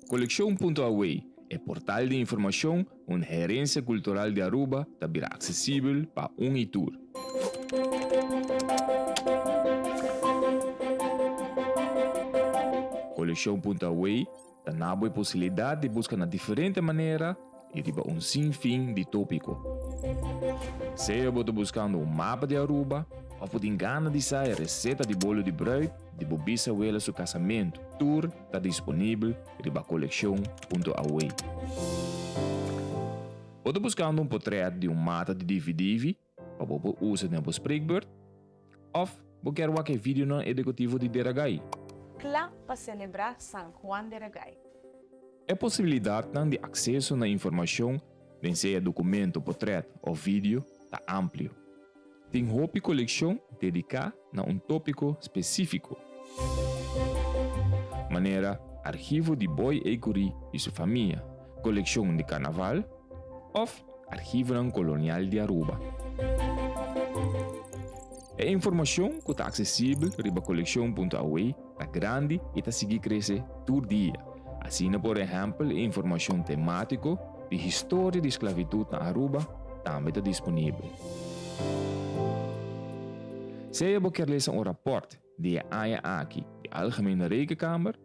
Coleccion punto aw, e portal di informacion Un herencia cultural di Aruba ta bira accesibel pa un y tur. Coleccion Punta Away ta na bo e posibilidad di busca na diferente manera y riba un sin fin di topico. Sea bo ta buscando un mapa di Aruba of bo tin gana di sa e receta di bolo di bruid di bo bisawela su casamento, tur ta disponibel riba coleccion punto away. Bo ta buscando un potret di un mata di divi-divi pa bo por usa den bo spreekbeurt? Of bo kier wak e videonan educativo di Deragai? Cla pa celebra San Juan Deragai. E posibilidadnan di acceso na informacion den sea documento, potret of video ta amplio. Tin hopi coleccion dedica na un topico specifico. Manera Archivo di Boy Ecury y su famia, Coleccion di Carnaval of Archivonan Colonial di Aruba. E informacion cu ta accesibel riba coleccion punto aw ta grandi y ta sigui crece tur dia. Asina por ehempel e informacion tematico di historia di sclavitud na Aruba tambe ta disponibel. Sea bo kier lesa un raport di e aña aki di Algemene Rekenkamer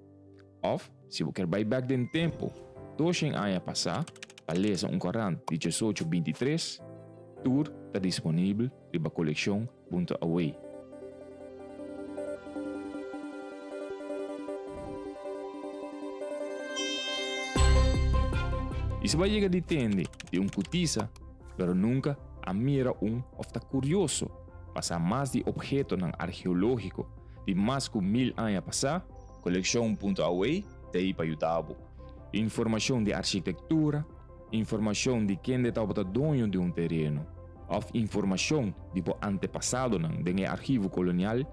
of si bo kier bai bek den tempo doshen aña pasá pa lesa un korant di diesocho bintitres, tur ta disponibel riba coleccion punto away. Y si bo a yega di tende di un cutisa pero nunca a mira un of ta curioso pa sa mas di obhetonan archeologico di mas cu mil aña pasa, Coleccion punto away ta ei pa yuda bo. Informacion di architectura, informacion di kende tabata doño di un tereno of informacion di bo antepasadonan den e archivo colonial,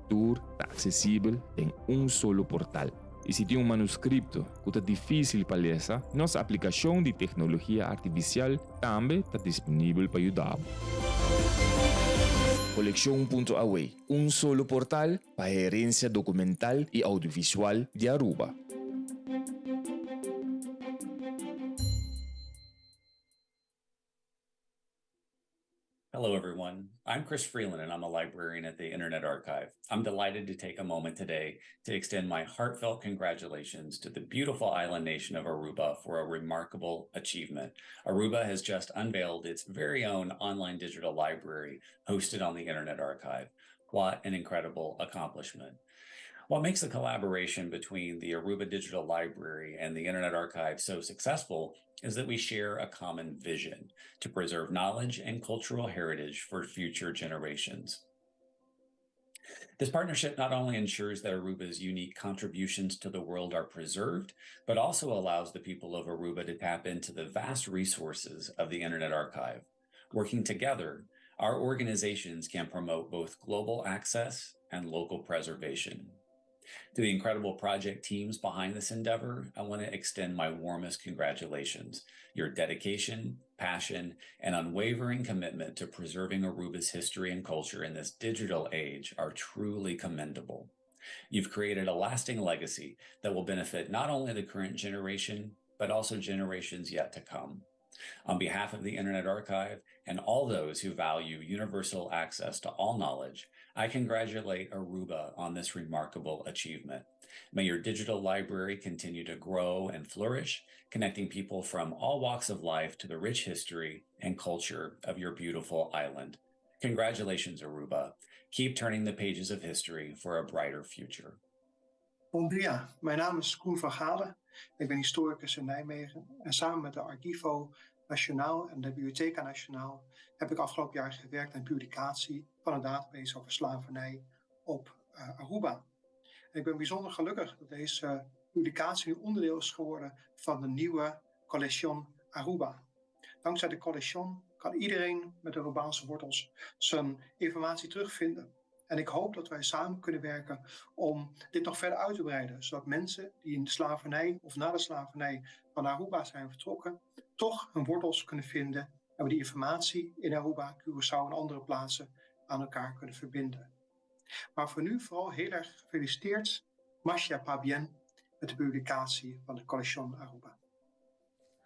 tur ta accesibel den un solo portal. I si tin un manuskripto ku ta difísil pa lesa, nos aplikashon di teknologia artifisial tambe ta disponibel pa yuda bo. Kolekshon punto awe, un solo portal pa herensia dokumental i oudiovisual di Aruba. Hello, everyone. I'm Chris Freeland, and I'm a librarian at the Internet Archive. I'm delighted to take a moment today to extend my heartfelt congratulations to the beautiful island nation of Aruba for a remarkable achievement. Aruba has just unveiled its very own online digital library hosted on the Internet Archive. What an incredible accomplishment. What makes the collaboration between the Aruba Digital Library and the Internet Archive so successful is that we share a common vision to preserve knowledge and cultural heritage for future generations. This partnership not only ensures that Aruba's unique contributions to the world are preserved, but also allows the people of Aruba to tap into the vast resources of the Internet Archive. Working together, our organizations can promote both global access and local preservation. To the incredible project teams behind this endeavor, I want to extend my warmest congratulations. Your dedication, passion, and unwavering commitment to preserving Aruba's history and culture in this digital age are truly commendable. You've created a lasting legacy that will benefit not only the current generation, but also generations yet to come. On behalf of the Internet Archive and all those who value universal access to all knowledge, I congratulate Aruba on this remarkable achievement. May your digital library continue to grow and flourish, connecting people from all walks of life to the rich history and culture of your beautiful island. Congratulations, Aruba. Keep turning the pages of history for a brighter future. Bon dia, mijn naam is Koen van Galen. Ik ben historicus in Nijmegen en samen met de Archivo Nationaal en de Bibliotheca Nationaal heb ik afgelopen jaar gewerkt aan publicatie van een database over slavernij op eh, Aruba. En ik ben bijzonder gelukkig dat deze publicatie nu onderdeel is geworden van de nieuwe Collection Aruba. Dankzij de Collection kan iedereen met Arubaanse wortels zijn informatie terugvinden. En ik hoop dat wij samen kunnen werken om dit nog verder uit te breiden, zodat mensen die in de slavernij of na de slavernij van Aruba zijn vertrokken, toch hun wortels kunnen vinden en we die informatie in Aruba, Curaçao en andere plaatsen aan elkaar kunnen verbinden. Maar voor nu vooral heel erg gefeliciteerd, Masha Pabien, met de publicatie van de Coalition Aruba.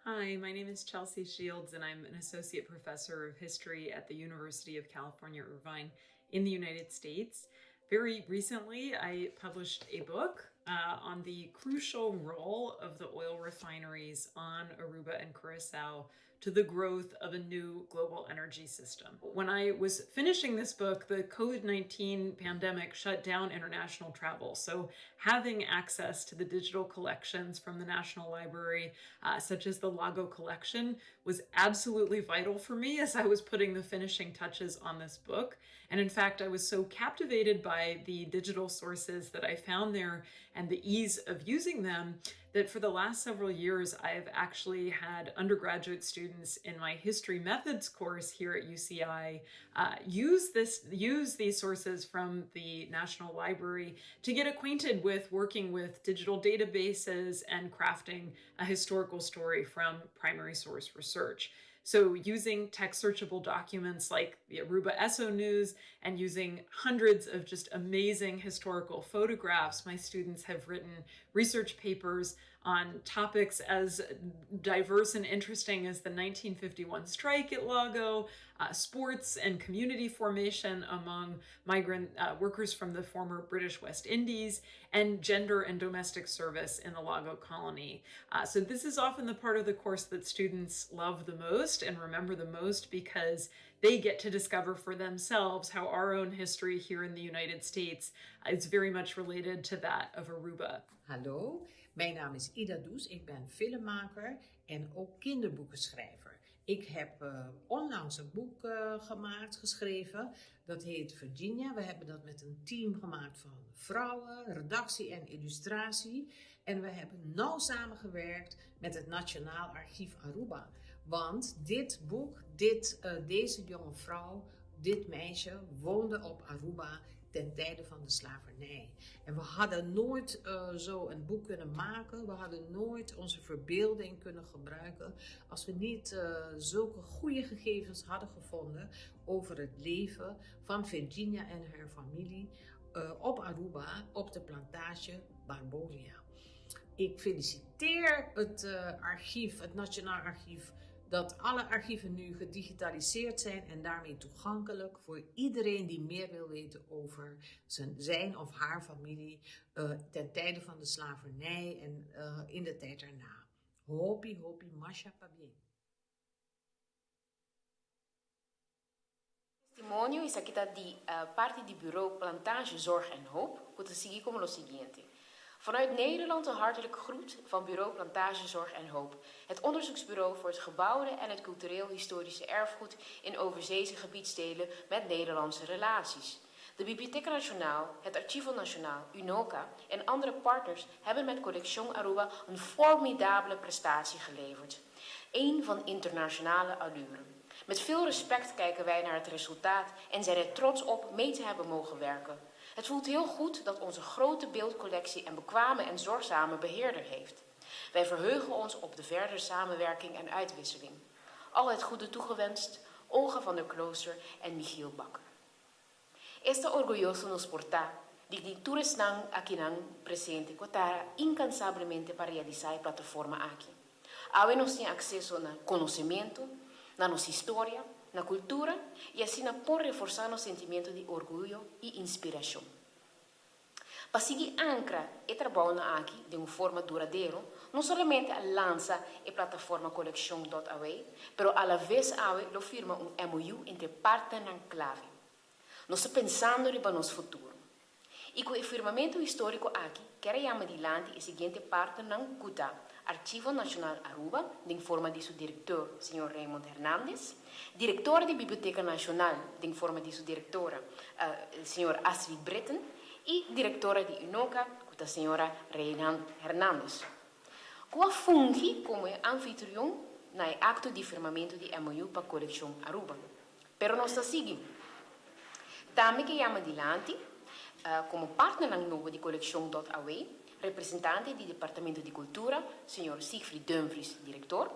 Hi, my name is Chelsea Shields, and I'm an associate professor of history at the University of California, Irvine in the United States. Very recently, I published a book uh, on the crucial role of the oil refineries on Aruba and Curacao to the growth of a new global energy system. When I was finishing this book, the COVID 19 pandemic shut down international travel. So, having access to the digital collections from the National Library, uh, such as the Lago collection, was absolutely vital for me as I was putting the finishing touches on this book. And in fact, I was so captivated by the digital sources that I found there and the ease of using them that for the last several years, I've actually had undergraduate students in my history methods course here at UCI uh, use this use these sources from the National Library to get acquainted with working with digital databases and crafting a historical story from primary source research. So, using text searchable documents like the Aruba ESO News and using hundreds of just amazing historical photographs, my students have written research papers on topics as diverse and interesting as the 1951 strike at Lago, uh, sports and community formation among migrant uh, workers from the former British West Indies, and gender and domestic service in the Lago colony. Uh, so, this is often the part of the course that students love the most and remember the most because they get to discover for themselves how our own history here in the United States is very much related to that of Aruba. Hallo, mijn naam is Ida Does. Ik ben filmmaker en ook kinderboekenschrijver. Ik heb uh, onlangs een boek uh, gemaakt, geschreven. Dat heet Virginia. We hebben dat met een team gemaakt van vrouwen, redactie en illustratie. En we hebben nauw samengewerkt met het Nationaal Archief Aruba. Want dit boek, dit, uh, deze jonge vrouw, dit meisje woonde op Aruba ten tijde van de slavernij. En we hadden nooit eh, zo een boek kunnen maken, we hadden nooit onze verbeelding kunnen gebruiken als we niet eh, zulke goede gegevens hadden gevonden over het leven van Virginia en haar familie eh, op Aruba, op de plantage Barbonia. Ik feliciteer het archief, het Nationaal Archief dat alle archieven nu gedigitaliseerd zijn en daarmee toegankelijk voor iedereen die meer wil weten over zijn, zijn of haar familie eh, ten tijde van de slavernij en eh, in de tijd daarna. Hopi, hopi, masha pabien. Testimonio esaki ta di parti di Bureau Plantage Zorg en Hoop cu ta sigui como lo siguiente, Vanuit Nederland een hartelijk groet van Bureau Plantage Zorg en Hoop, het onderzoeksbureau voor het gebouwde en het cultureel-historische erfgoed in overzeese gebiedsdelen met Nederlandse relaties. De Bibliotheca Nacional, het Archivo Nacional, UNOCA en andere partners hebben met Collection Aruba een formidabele prestatie geleverd. Een van internationale allure. Met veel respect kijken wij naar het resultaat en zijn er trots op mee te hebben mogen werken. Het voelt heel goed dat onze grote beeldcollectie een bekwame en zorgzame beheerder heeft. Wij verheugen ons op de verdere samenwerking en uitwisseling. Al het goede toegewenst, Olga van der Klooster en Michiel Bakker. Esta orguyoso nos por ta di tin tur esnan akinan presente cu a traha incansablemente pa realisa e plataforma aki. Awe nos tin acceso na conocemento, na nos historia, na cultura y asina por reforsa nos sentimiento di orguyo y inspiracion. Pa sigui ancra e trabounan aki den un forma duradero, no solamente a lansa e plataforma Coleccion dot awe, pero alaves awe lo firma un MOU entre partnernan clave. Nos ta pensando riba nos futuro. Y cu e firmamento historico aki kier a yama dilanti e siguiente partnernan cu ta Archivo Nacional Aruba den forma di su director señor Raymond Hernandez, Directora di Biblioteca Nacional den forma di su directora señor Astrid Britten y Directora di UNOCA cu ta señora Reynand Hernandez cu a fungi como e anfitrion na e acto di firmamento di MOU pa Coleccion Aruba. Pero nos ta sigui. Tambe ke yama dilanti, komo partnernan nobo di Kolekshon dot Away, representante di Departamento di Kultura, señor Siegfried Dumfries, direktor.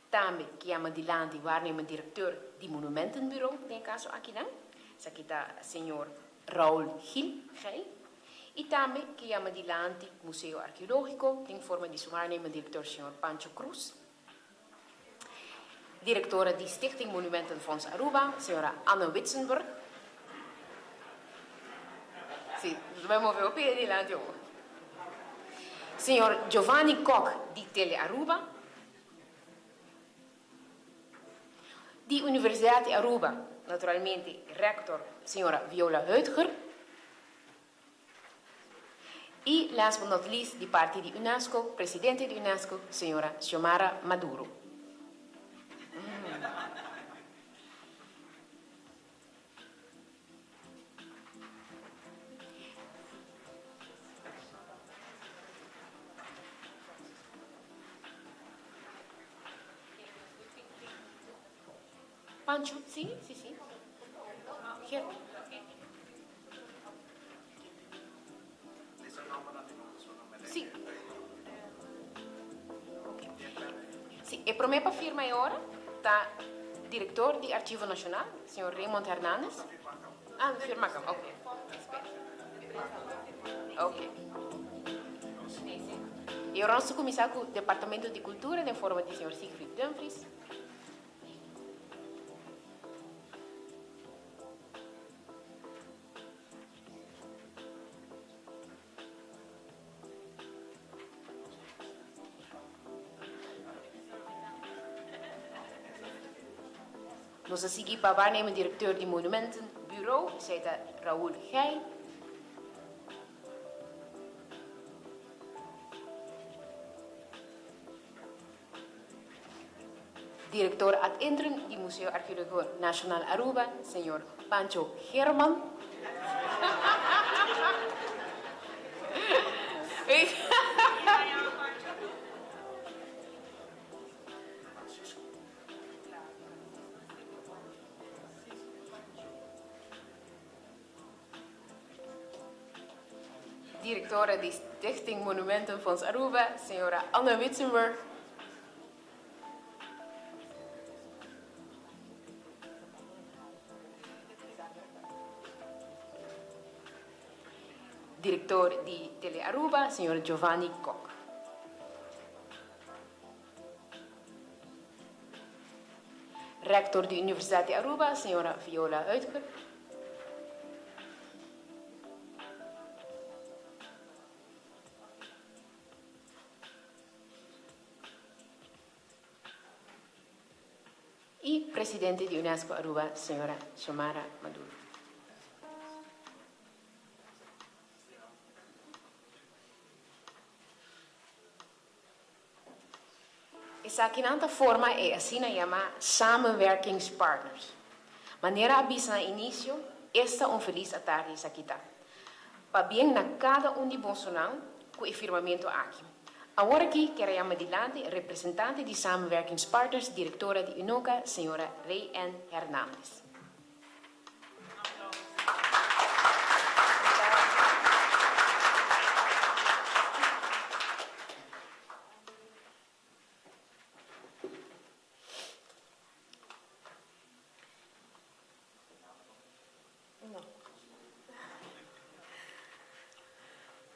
Tambe ke yama dilanti waarnemer direkteur di Monumentenbureau den e kaso akinan, esaki ta señor Raul Gil, Geil. I tambe ke yama dilanti Museo Arkeológiko den forma di su waarnemer direkteur señor Pancho Cruz. Directora di Stichting Monumentenfonds Aruba, señora Anne Witsenburg. Sí, nos ta bai move hopi e dilanti awor. Señor Giovanni Kok di Tele Aruba. Di Universidad di Aruba, naturalmente rector señora Viola Heutger. Y last but not least di parti di UNESCO, presidente di UNESCO, señora Xiomara Maduro. Pancho, sí, sí, sí. Here. Sí. Sí, e promé pa firma e ora ta director di Archivo Nacional, señor Raymond Hernandez. Ah, firma acá, ok. Espera. Ok. E ora nos ta cuminsa cu Departamento di Cultura den forma di señor Siegfried Dumfries. Nos a sigui pa waarnemend directeur di Monumentenbureau, esei ta Raoul Geil. Director ad interim di Museo Arkeologico Nacional Aruba, señor Pancho Geerman. Directora di Stichting Monumentenfonds Aruba, señora Anna Witsenburg. Director di Telearuba, señor Giovanni Kock. Rector di Universidad di Aruba, señora Viola Heutger. Y presidente di Unesco Aruba, señora Xiomara Maduro. Esakinan ta forma e asina yamá samenwerkingspartners. Manera a bisa na inisio, esta un felis atardi esaki ta. Pabien na kada un di bosonan ku e firmamentu aki. Awor aki kier a yama dilanti representante di samenwerkingspartners, direktora di UNOCA, señora Ray-Ann Hernandez.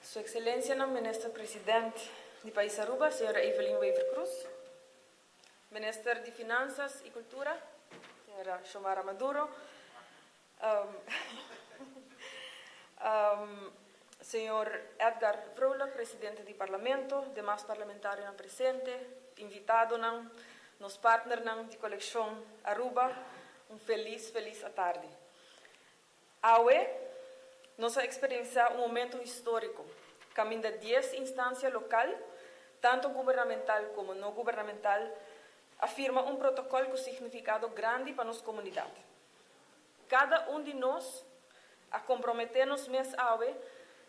Su Excelencianan Minister President di Pais Aruba, Señora Evelyn Wever-Croes, Minister di Finanzas y Cultura, Señora Xiomara Maduro, Señor Edgar Vrolijk, Presidente di Parlamento, demas parlamentarionan presente, invitadonan, nos partnernan di Coleccion Aruba, un feliz, feliz atardi. Awe, nos a experiencia un momento historico, caminda dies instancia local, tanto gubernamental como no gubernamental, a firma un protocol cu significado grandi pa nos comunidad. Kada un di nos a komprometé nos mes awe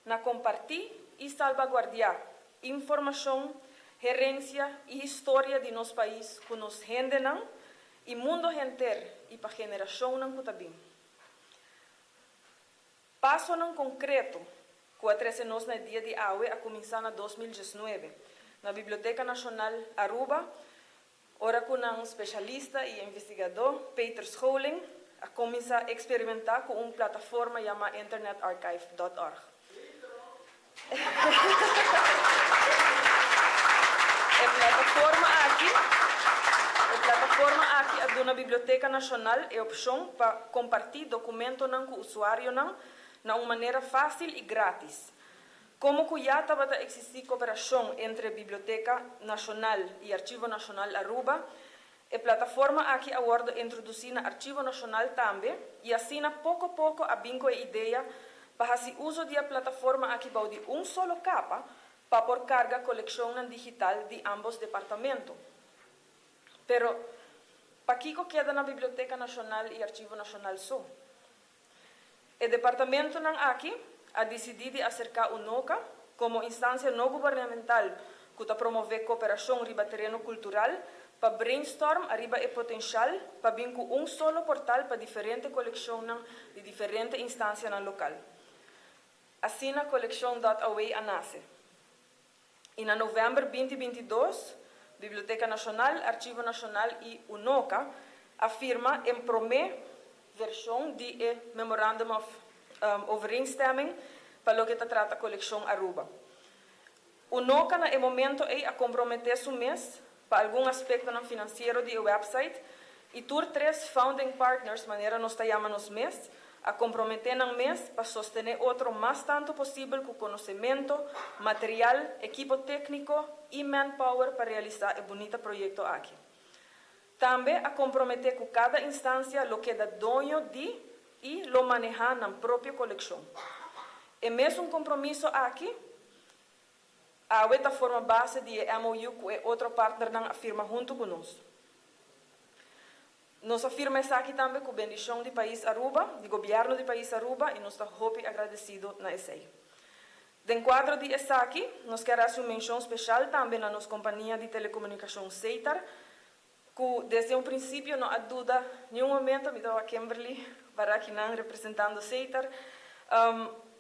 na kompartí i salbaguardiá informashon, herensia i historia di nos pais ku nos hendenan i mundo henter i pa generashonnan ku ta bin. Pasonan konkreto ku a trese nos na e dia di awe a kuminsá na 2019 na Biblioteka Nashonal Aruba Ora ku nan speshalista i investigadó Peter Scholing a kuminsá eksperimentá ku un plataforma yamá internetarchive dòt org. E plataforma aki E plataforma aki a duna Biblioteka Nashonal e opshon pa kompartí dokumentonan ku usuarionan na un manera fásil i grátis. Komo ku ya tabata eksistí koperashon entre Biblioteka Nashonal i Archivo Nashonal Aruba, e plataforma aki a wòrdu introdusí na Archivo Nashonal tambe i asina poko poko a bin ku e idea pa hasi uso di e plataforma aki bou di un solo kapa pa por karga kolekshonnan digital di ámbos departamento. Pero, pakiko keda na Biblioteka Nashonal i Archivo Nashonal so? E departamentonan aki a disidí di aserká UNOCA komo instansia no gubernamental ku ta promové koperashon riba tereno kultural pa brainstorm ariba e potenshal pa bin ku un solo portal pa diferente kolekshonnan di diferente instansianan lokal. Asina Kolekshon dòt Away a nase. I na novèmber 2022, Biblioteka Nashonal, Archivo Nashonal i UNOCA a firma e promé vershon di e Memorandum of Overeenstemming pa loke ta trata Kolekshon Aruba. UNOCA na e momento ei a komprometé su mes pa algun aspektonan finansiero di e wèpsait i tur tres founding partners, manera nos ta yama nos mes, a komprometé nan mes pa sostené otro mas tantu posibel ku konosemento, material, ekipo tékniko i manpower pa realisá e bunita proyekto aki. Tambe a komprometé ku kada instansia lo keda doño di i lo manehá nan propio kolekshon. E mesun kompromiso aki Awe ta forma base di e MOU ku e otro partnernan a firma huntu ku nos. Nos a firma esaki tambe ku bendishon di pais Aruba, di gobièrnu di pais Aruba i nos ta hopi agradesido na esei. Den kuadro di esaki, nos kier hasi un menshon speshal tambe na nos kompania di telekomunikashon Setar, ku desde un prinsipio no a duda niun momento, mi ta wak Kimberly Barakinan representando Setar,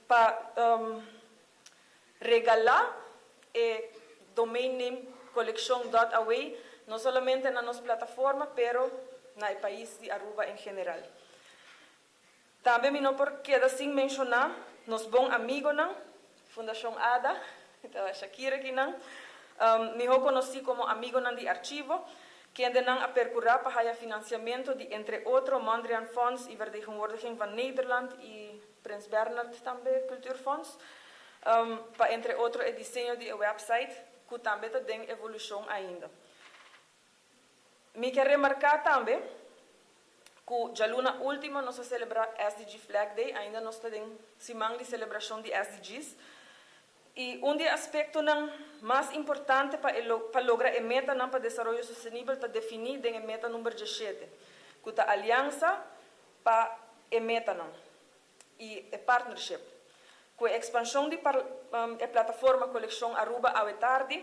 pa. regala e domain name coleccion dot aw no solamente na nos plataforma pero na e pais di Aruba en general. Tambe mi no por keda sin menciona nos bon amigonan, Fundacion ada, ta Shakira akinan, miho conoci como Amigonan di Archivo, kendenan a percura pa haya financiamento di entre otro Mondriaan Fonds y Vertegenwoordiging van Nederland y Prins Bernhard tambe Cultuurfonds, pa entre otro e diseño di e website cu tambe ta den evolucion ainda. Mi ke remarká tambe ku djaluna último nos a selebrá SDG Flag Day, ainda nos ta den siman di selebrashon di SDGs, i un di e aspektonan mas importante pa e pa logra e metanan pa desaroyo sostenibel ta definí den e meta number djeshete, ku ta aliansa pa e metanan i e partnership. Ku e ekspanshon di e plataforma Kolekshon Aruba awe tardi,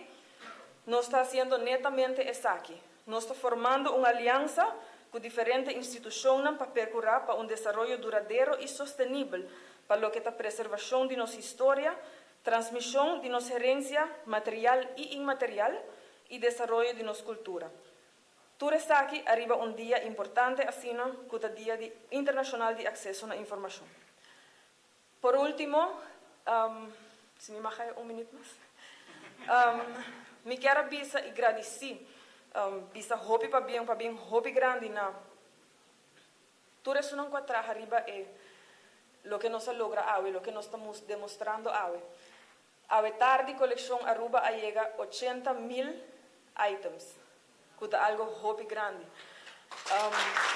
nos ta hasiendo netamente esaki. Nos ta formando un aliansa ku diferente institushonnan pa perkurá pa un desaroyo duradero i sostenibel pa loke ta preservashon di nos historia, transmishon di nos herensia material i inmaterial i desaroyo di nos kultura. Tur esaki ariba un dia importante asina ku ta Dia di Internashonal di Akseso na Informashon. Por último, si mi mag haya un minüt mas, mi kier a bisa i gradisí, bisa hopi pabien, un pabien hopi grandi na tur esunnan ku a traha riba e loke nos a logra awe, loke nos ta demostrando awe. Awe tardi Coleccion Aruba a yega 80.000 items, cu ta algo hopi grandi.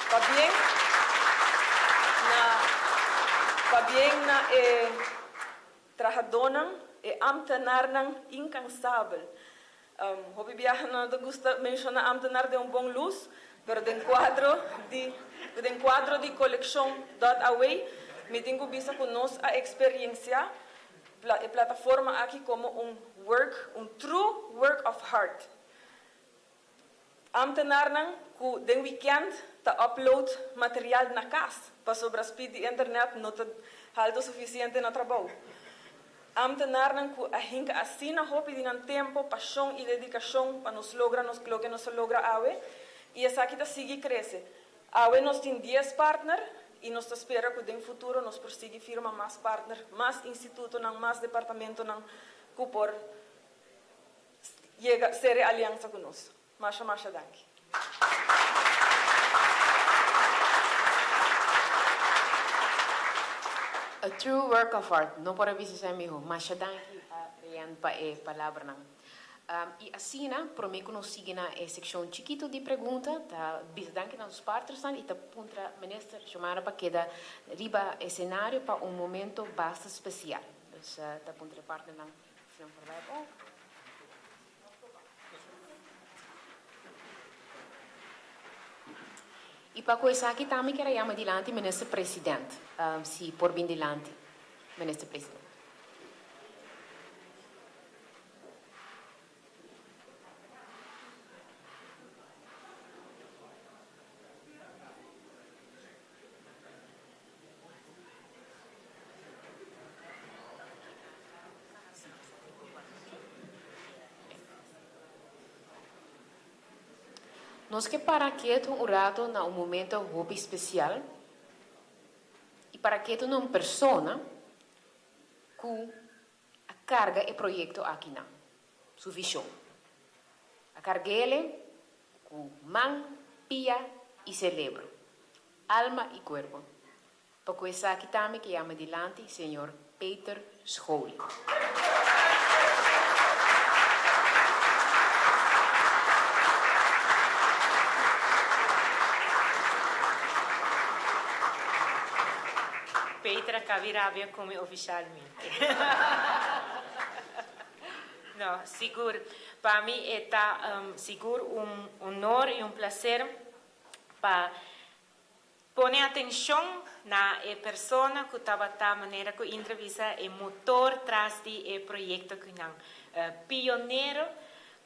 Pabien na pabien na e trahadonan, e ambtenaarnan incansabel. Hopi biaha no ta gusta menciona ambtenaar den un bon luz, pero den cuadro di den cuadro di Coleccion dot aw mi tin cu bisa cu nos a experiencia e plataforma aki komo un work, un true work of heart. Ambtenarnan ku den weekend ta upload material na kas pasobra speed di internet no ta halto sufisiente na trabou. Ambtenarnan ku a hinka asina hopi di nan tempo, pashon i dedikashon pa nos logra nos loke nos a logra awe i esaki ta sigui krese. Awe nos tin dies partner y nos ta spera cu den futuro nos por sigui firma mas partner, mas institutonan, mas departamentonan cu por yega cere alianza cu nos. Masha masha danki. A true work of art, no por a bisa esei miho. Masha danki Rianne pa e palabranan. I asina, promé ku nos sigui na e sekshon chikitu di pregunta, ta bisa danki na nos partnersnan i ta puntra Minister Xiomara pa keda riba esenario pa un momento basta spesial. Dus ta puntra e partnernan si nan por bai abou. I pa ku esaki tambe kier a yama dilanti Minister President, si por bin dilanti, Minister President. Nos ke para ketu un rato na un momento hopi spesial i para ketu na un persona ku a karga e proyekto aki na su vishon. A karg'ele ku man, pia i selebro, alma i kuerpo. Pa ku esaki tambe ke yama dilanti señor Peter Scholing. Peter a cabi rabia cu mi oficialmente. No, sigur. Pa mi e ta sigur un honor y un placer pa pone atencion na e persona cu tabata, manera cu Indra bisa, e motor tras di e proyecto cu nan. Pionero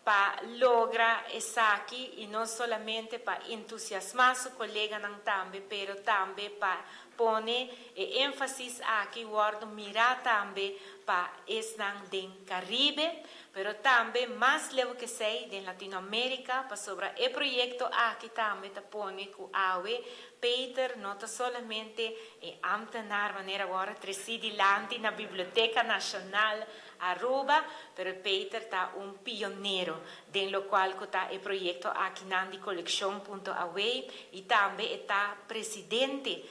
pa logra esaki y no solamente pa entusiasma su coleganan tambe, pero tambe pa. pone e énfasis aki wòrdu mirá tambe pa esnan den Karibe, pero tambe mas leu ku esei den Latinoamérika, pasobra e proyekto aki tambe ta pone ku awe Peter no ta solamente e ámtenar manera awor a tresí dilanti na Biblioteka Nashonal Aruba, pero Peter ta un pionero den lokual ku ta e proyekto akinan di Kolekshon punto Away i tambe e ta presidente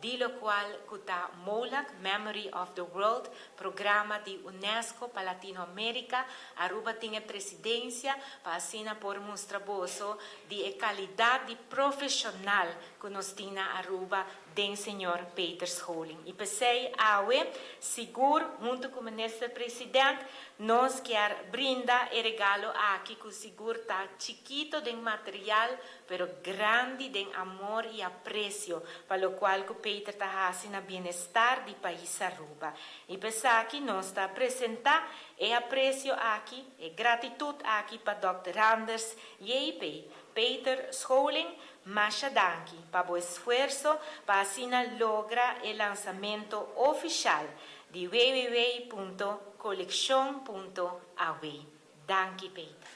di lokual ku ta MOLAC, Memory of the World, programa di UNESCO pa Latinoamérika. Aruba tin e presidensia pa asina por mustra boso di e kalidat di profeshonal ku nos tin na Aruba den señor Peter Scholing. I p'esei awe, sigur huntu ku Minister President, nos kier brinda e regalo aki ku sigur ta chikito den material, pero grandi den amor i apresio pa lokual ku Peter ta hasi na bienestar di pais Aruba. I p'esaki nos ta presentá e apresio aki, e gratitut aki pa Dòkter Anders JP. Peter Scholing, Masha danki pa bo esfuerso pa asina logra e lansamento ofishal di www.kolekshon.aw. Danki Peter.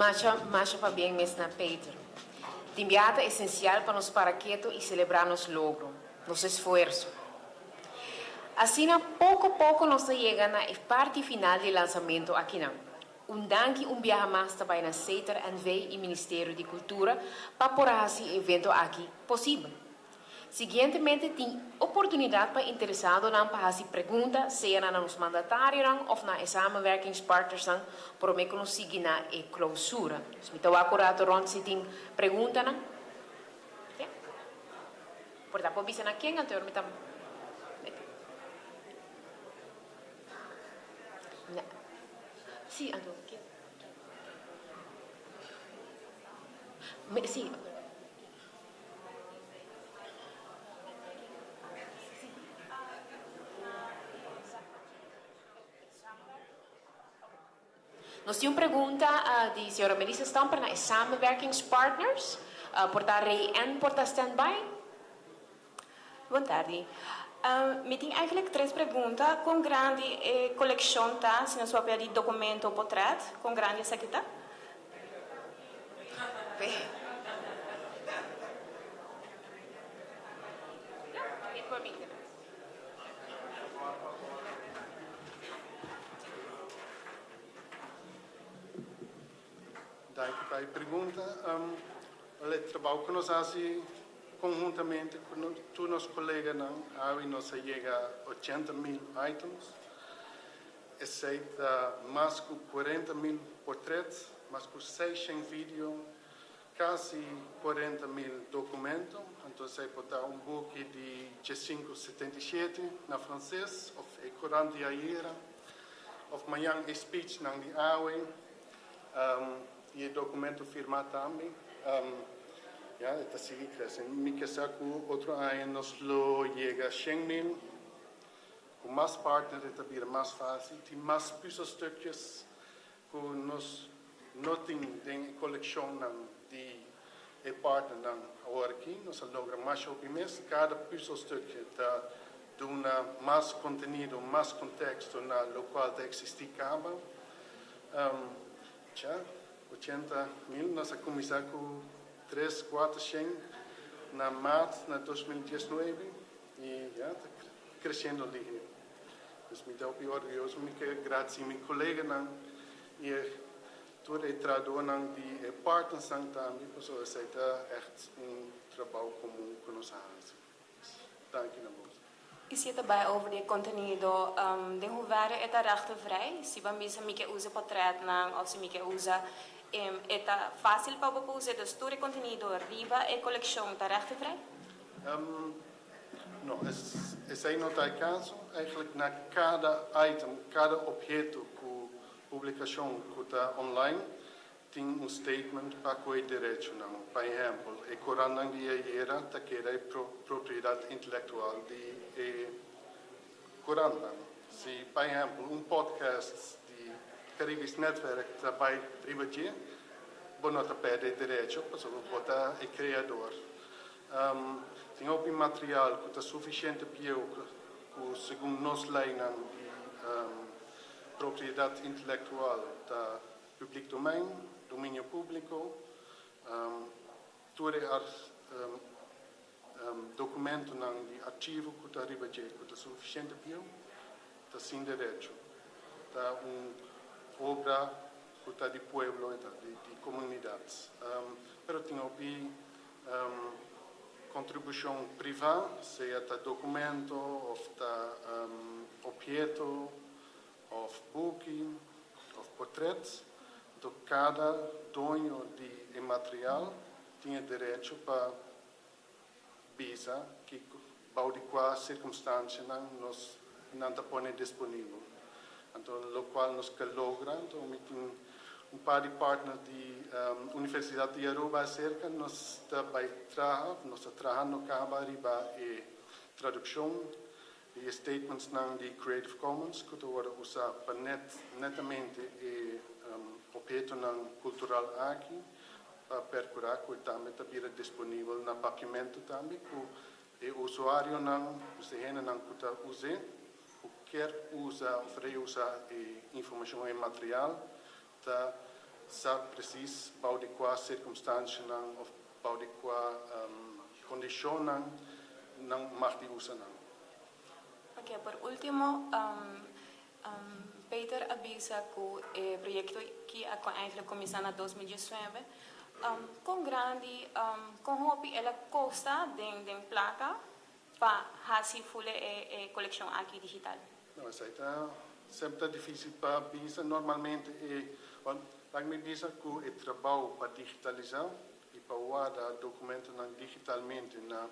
Masha, masha pabien mes na Peter. Tin bia ta esensial pa nos para keto i selebrá nos logro, nos esfuerso. Asina poko poko nos ta yega na e parti final di e lansamento akinan. Un danki un biaha mas ta bai na Seter NV i Ministerio di Kultura pa por a hasi e evento aki posibel. Siguientemente tin oportunidat pa interesadonan pa hasi pregunta, sea na nos mandatarionan òf na e samenwerkingspartnersnan promé ku nos sigui na e klousura. Dus mi ta wak un rato rònt si tin preguntanan. Oke. Por ta por bisa na ken anto mi ta. Sí, anto ken? Sí. Nos tin un pregunta di señora Melissa Stamper na e samenwerkingspartners. Por ta Rey N por ta stand by? Bon tardi. Mi tin eigenlijk tres pregunta. Kon grandi e kolekshon ta, si nos papia di dokumento o potret? Kon grandi esaki ta? Danki pa e pregunta. E trabou ku nos hasi konhuntamente ku tur nos koleganan, awe nos a yega 80.000 items. Esei ta mas ku 40.000 portret, mas ku 600 video, kasi 40.000 dokumento. Anto esei por ta un buki di 1577 na franses, òf e korant di ayera, òf mañan e speechnan di awe, i e dokumento firmá tambe. Ya, e ta sigui krese. Mi ke sa ku otro aña nos lo yega 100.000. Ku mas partner e ta bira mas fásil. Tin mas puzzelstukjes ku nos no tin den e kolekshonnan di e partnernan awor aki. Nos a logra mas hopi mes. Kada puzzelstukje ta duna mas kontenido, mas konteksto na lokual ta eksistí kaba. Tja, 80.000. Nos a kuminsá ku tres, kuater shen na maart na 2019 i ya ta kresiendo lihé. Dus mi ta hopi orguyoso, mi ke gradisí mi koleganan i e tur e trahadónan di e partnersnan tambe pasobra esei ta ègt un trabou komun ku nos a hasi. Danki na boso. I si e ta bai over di e kontenido, den hoeverre e ta rechtenvrij? Si bo bisa mi ke usa potretnan òf si mi ke usa, e ta fásil pa bo pa usa? Dus tur e kontenido riba e kolekshon ta rechtenvrij? No, esei no ta e kaso. Eigenlijk na kada item, kada obheto ku publikashon ku ta online, tin un statement pa ku e derechonan. Pa ehèmpel, e korantnan di ayera ta keda e propriedat intelektual di e korantnan. Si, pa ehèmpel, un podcast di Caribisch Netwerk ta bai riba dje, bo no ta pèrdè e derecho pasobra bo ta e kreador. Tin hopi material ku ta sufisiente bieu ku segun nos leinan di propriedat intelektual ta publiek domein, dominio públiko, tur e dokumentonan di archivo ku ta riba dje ku ta sufisiente bieu ta sin derecho. Ta un obra ku ta di pueblo, e ta di komunidat. Pero tin hopi kontribushon privá, sea ta dokumento òf ta opheto òf buki òf portret. Anto kada doño di e material tin e derecho pa bisa kiko, bou di kua sirkumstansianan nos nan ta pone disponibel. Anto lokual nos ke logra, anto mi tin un par di partner di Universidat di Aruba aserka, nos ta bai traha, nos ta trahando kaba riba e tradukshon di e statementsnan di Creative Commons ku ta wòrdu usá pa net netamente e ophetonan kultural aki pa perkurá ku e tambe ta bira disponibel na papiamentu tambe ku e usuarionan, dus e hendenan ku ta us'é, ku kier usa òf reusá e informashon, e material, ta sa presis bou di kua sirkumstansianan òf bou di kua kondishonnan nan mag di usa nan. Oke, por último, Peter a bisa ku e proyekto aki a eigenlijk kuminsá na 2019. Kon grandi, kon hopi el a kosta den den plaka pa hasi ful e kolekshon aki digital? No, esei ta semper ta difísil pa bisa. Normalmente e, want laat mi bisa ku e trabou pa digitalisá i pa warda dokumentonan digitalmente na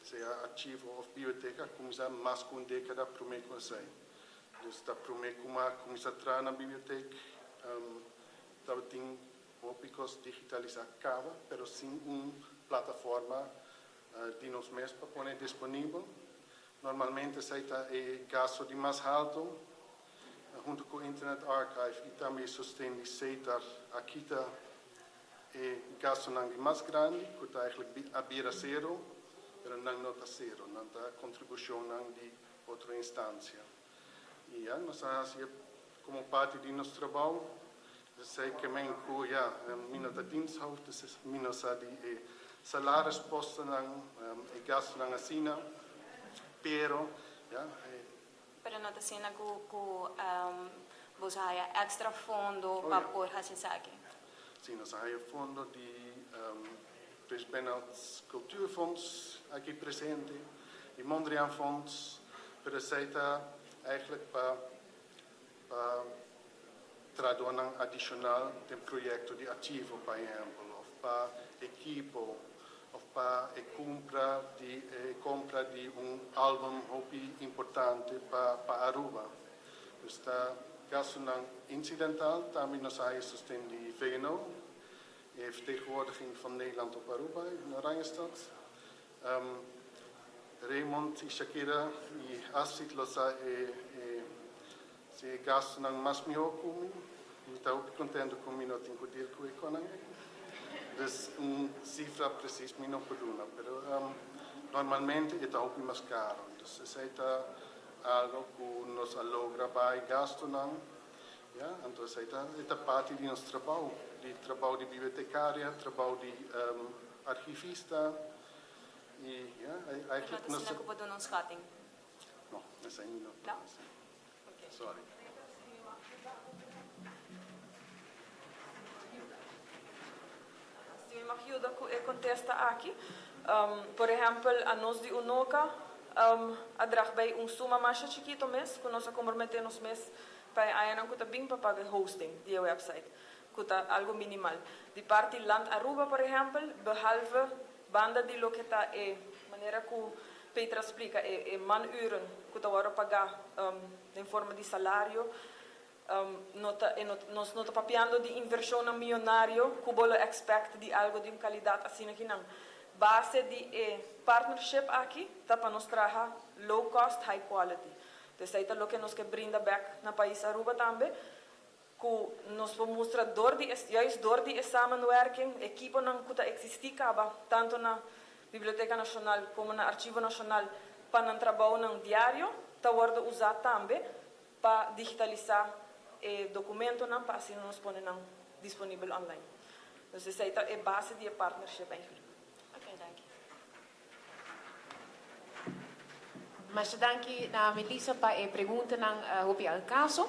sea archivo òf biblioteka a kuminsá mas ku un dékada promé ku esei. Dus ta promé ku mi a kuminsá traha na bibliotek tabatin hopi kos digitalisá kaba, pero sin un plataforma di nos mes pa pone disponibel. Normalmente esei ta e gasto di mas halto. Hunto ku Internet Archive i tambe e sosten di SETAR a kita. E gastonan di mas grandi ku ta eigenlijk a bira sero, pero nan no ta sero, nan ta kontribushonnan di otro instansia. I ya, nos a hasi e komo parti di nos trabou. Esei ke men ku ya, mi no ta diensthoofd, dus mi no sa di e salarispostennan, e gastonan asina, pero ya, e. Pero no ta asina ku ku boso haya extra fondo pa por hasi esaki? Si, nos a haya fondo di Prins Bernhard Cultuurfonds aki presente, di Mondriaan Fonds, pero esei ta eigenlijk pa pa trahadornan adishonal den proyekto di archivo, pa ehèmpel, òf pa ekipo, òf pa e kumpra di e kompra di un album hopi importante pa pa Aruba. Dus ta gastunan insidental. Tambe nos a haya sosten di VNO, e Vertegenwoordiging van Nederland op Aruba in Oranjestad. Raymond y Shakira y Astrid lo sa e e si e gastunan mas mihó ku mi. Mi ta hopi kontento ku mi no tin ku deal ku e konan ei. Dus un sifra presis mi no por duna, pero normalmente e ta hopi mas karo. Dus esei ta algo ku nos a logra bai gastunan, ya. Anto esei ta e ta parti di nos trabou, di trabou di bibliotekaria, trabou di archivista y ya, eigenlijk nos. No ta asina ku bo duna un schatting? No, esei mi no por hasi. Sorry. Si mi mag yuda ku e kontesta aki. Por ehèmpel, anos di Unoca a drag bei un suma masha chikito mes ku nos a komprometé nos mes pa e añanan ku ta bin pa paga e hosting di e wèpsait, ku ta algu minimal. Di parti Land Aruba, por ehèmpel, behalve banda di loke ta e manera ku Peter a splika, e manuren ku ta wòrdu pagá den forma di salario, No ta e no nos no ta papiando di invershonnan miyonario ku bo lo expect di algo di un kalidat asina ki nan. Base di e partnership aki ta pa nos traha low cost high quality. Entonces esei ta loke nos ke brinda bek na pais Aruba tambe ku nos por mustra dor di e juist dor di e samenwerking ekiponan ku ta existi kaba tanto na Biblioteka Nashonal komo na Archivo Nashonal pa nan trabounan diario ta wordo usa tambe pa digitalisá e dokumentonan pa asina nos pone nan disponibel online. Dus esei ta e base di e partnership eigenlijk. Oké, danki. Masha danki na Melissa pa e preguntanan hopi al kaso.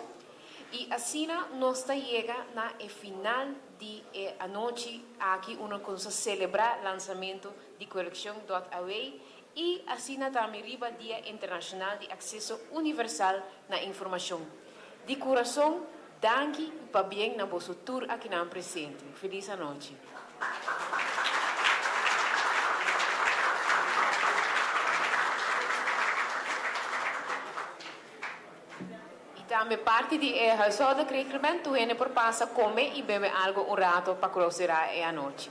I asina nos ta yega na e final di e anochi aki unda ku nos a selebrá lansamentu di Coleccion dot aw I asina tambe riba Dia Internashonal di Akseso Universal na Informashon. Di kurason, danki i pabien na boso tur akinan presente. Felis anochi. I tambe parti di e huishoudelijk reglement tur hende por pasa kome i bebe algo un rato pa klosera e anochi.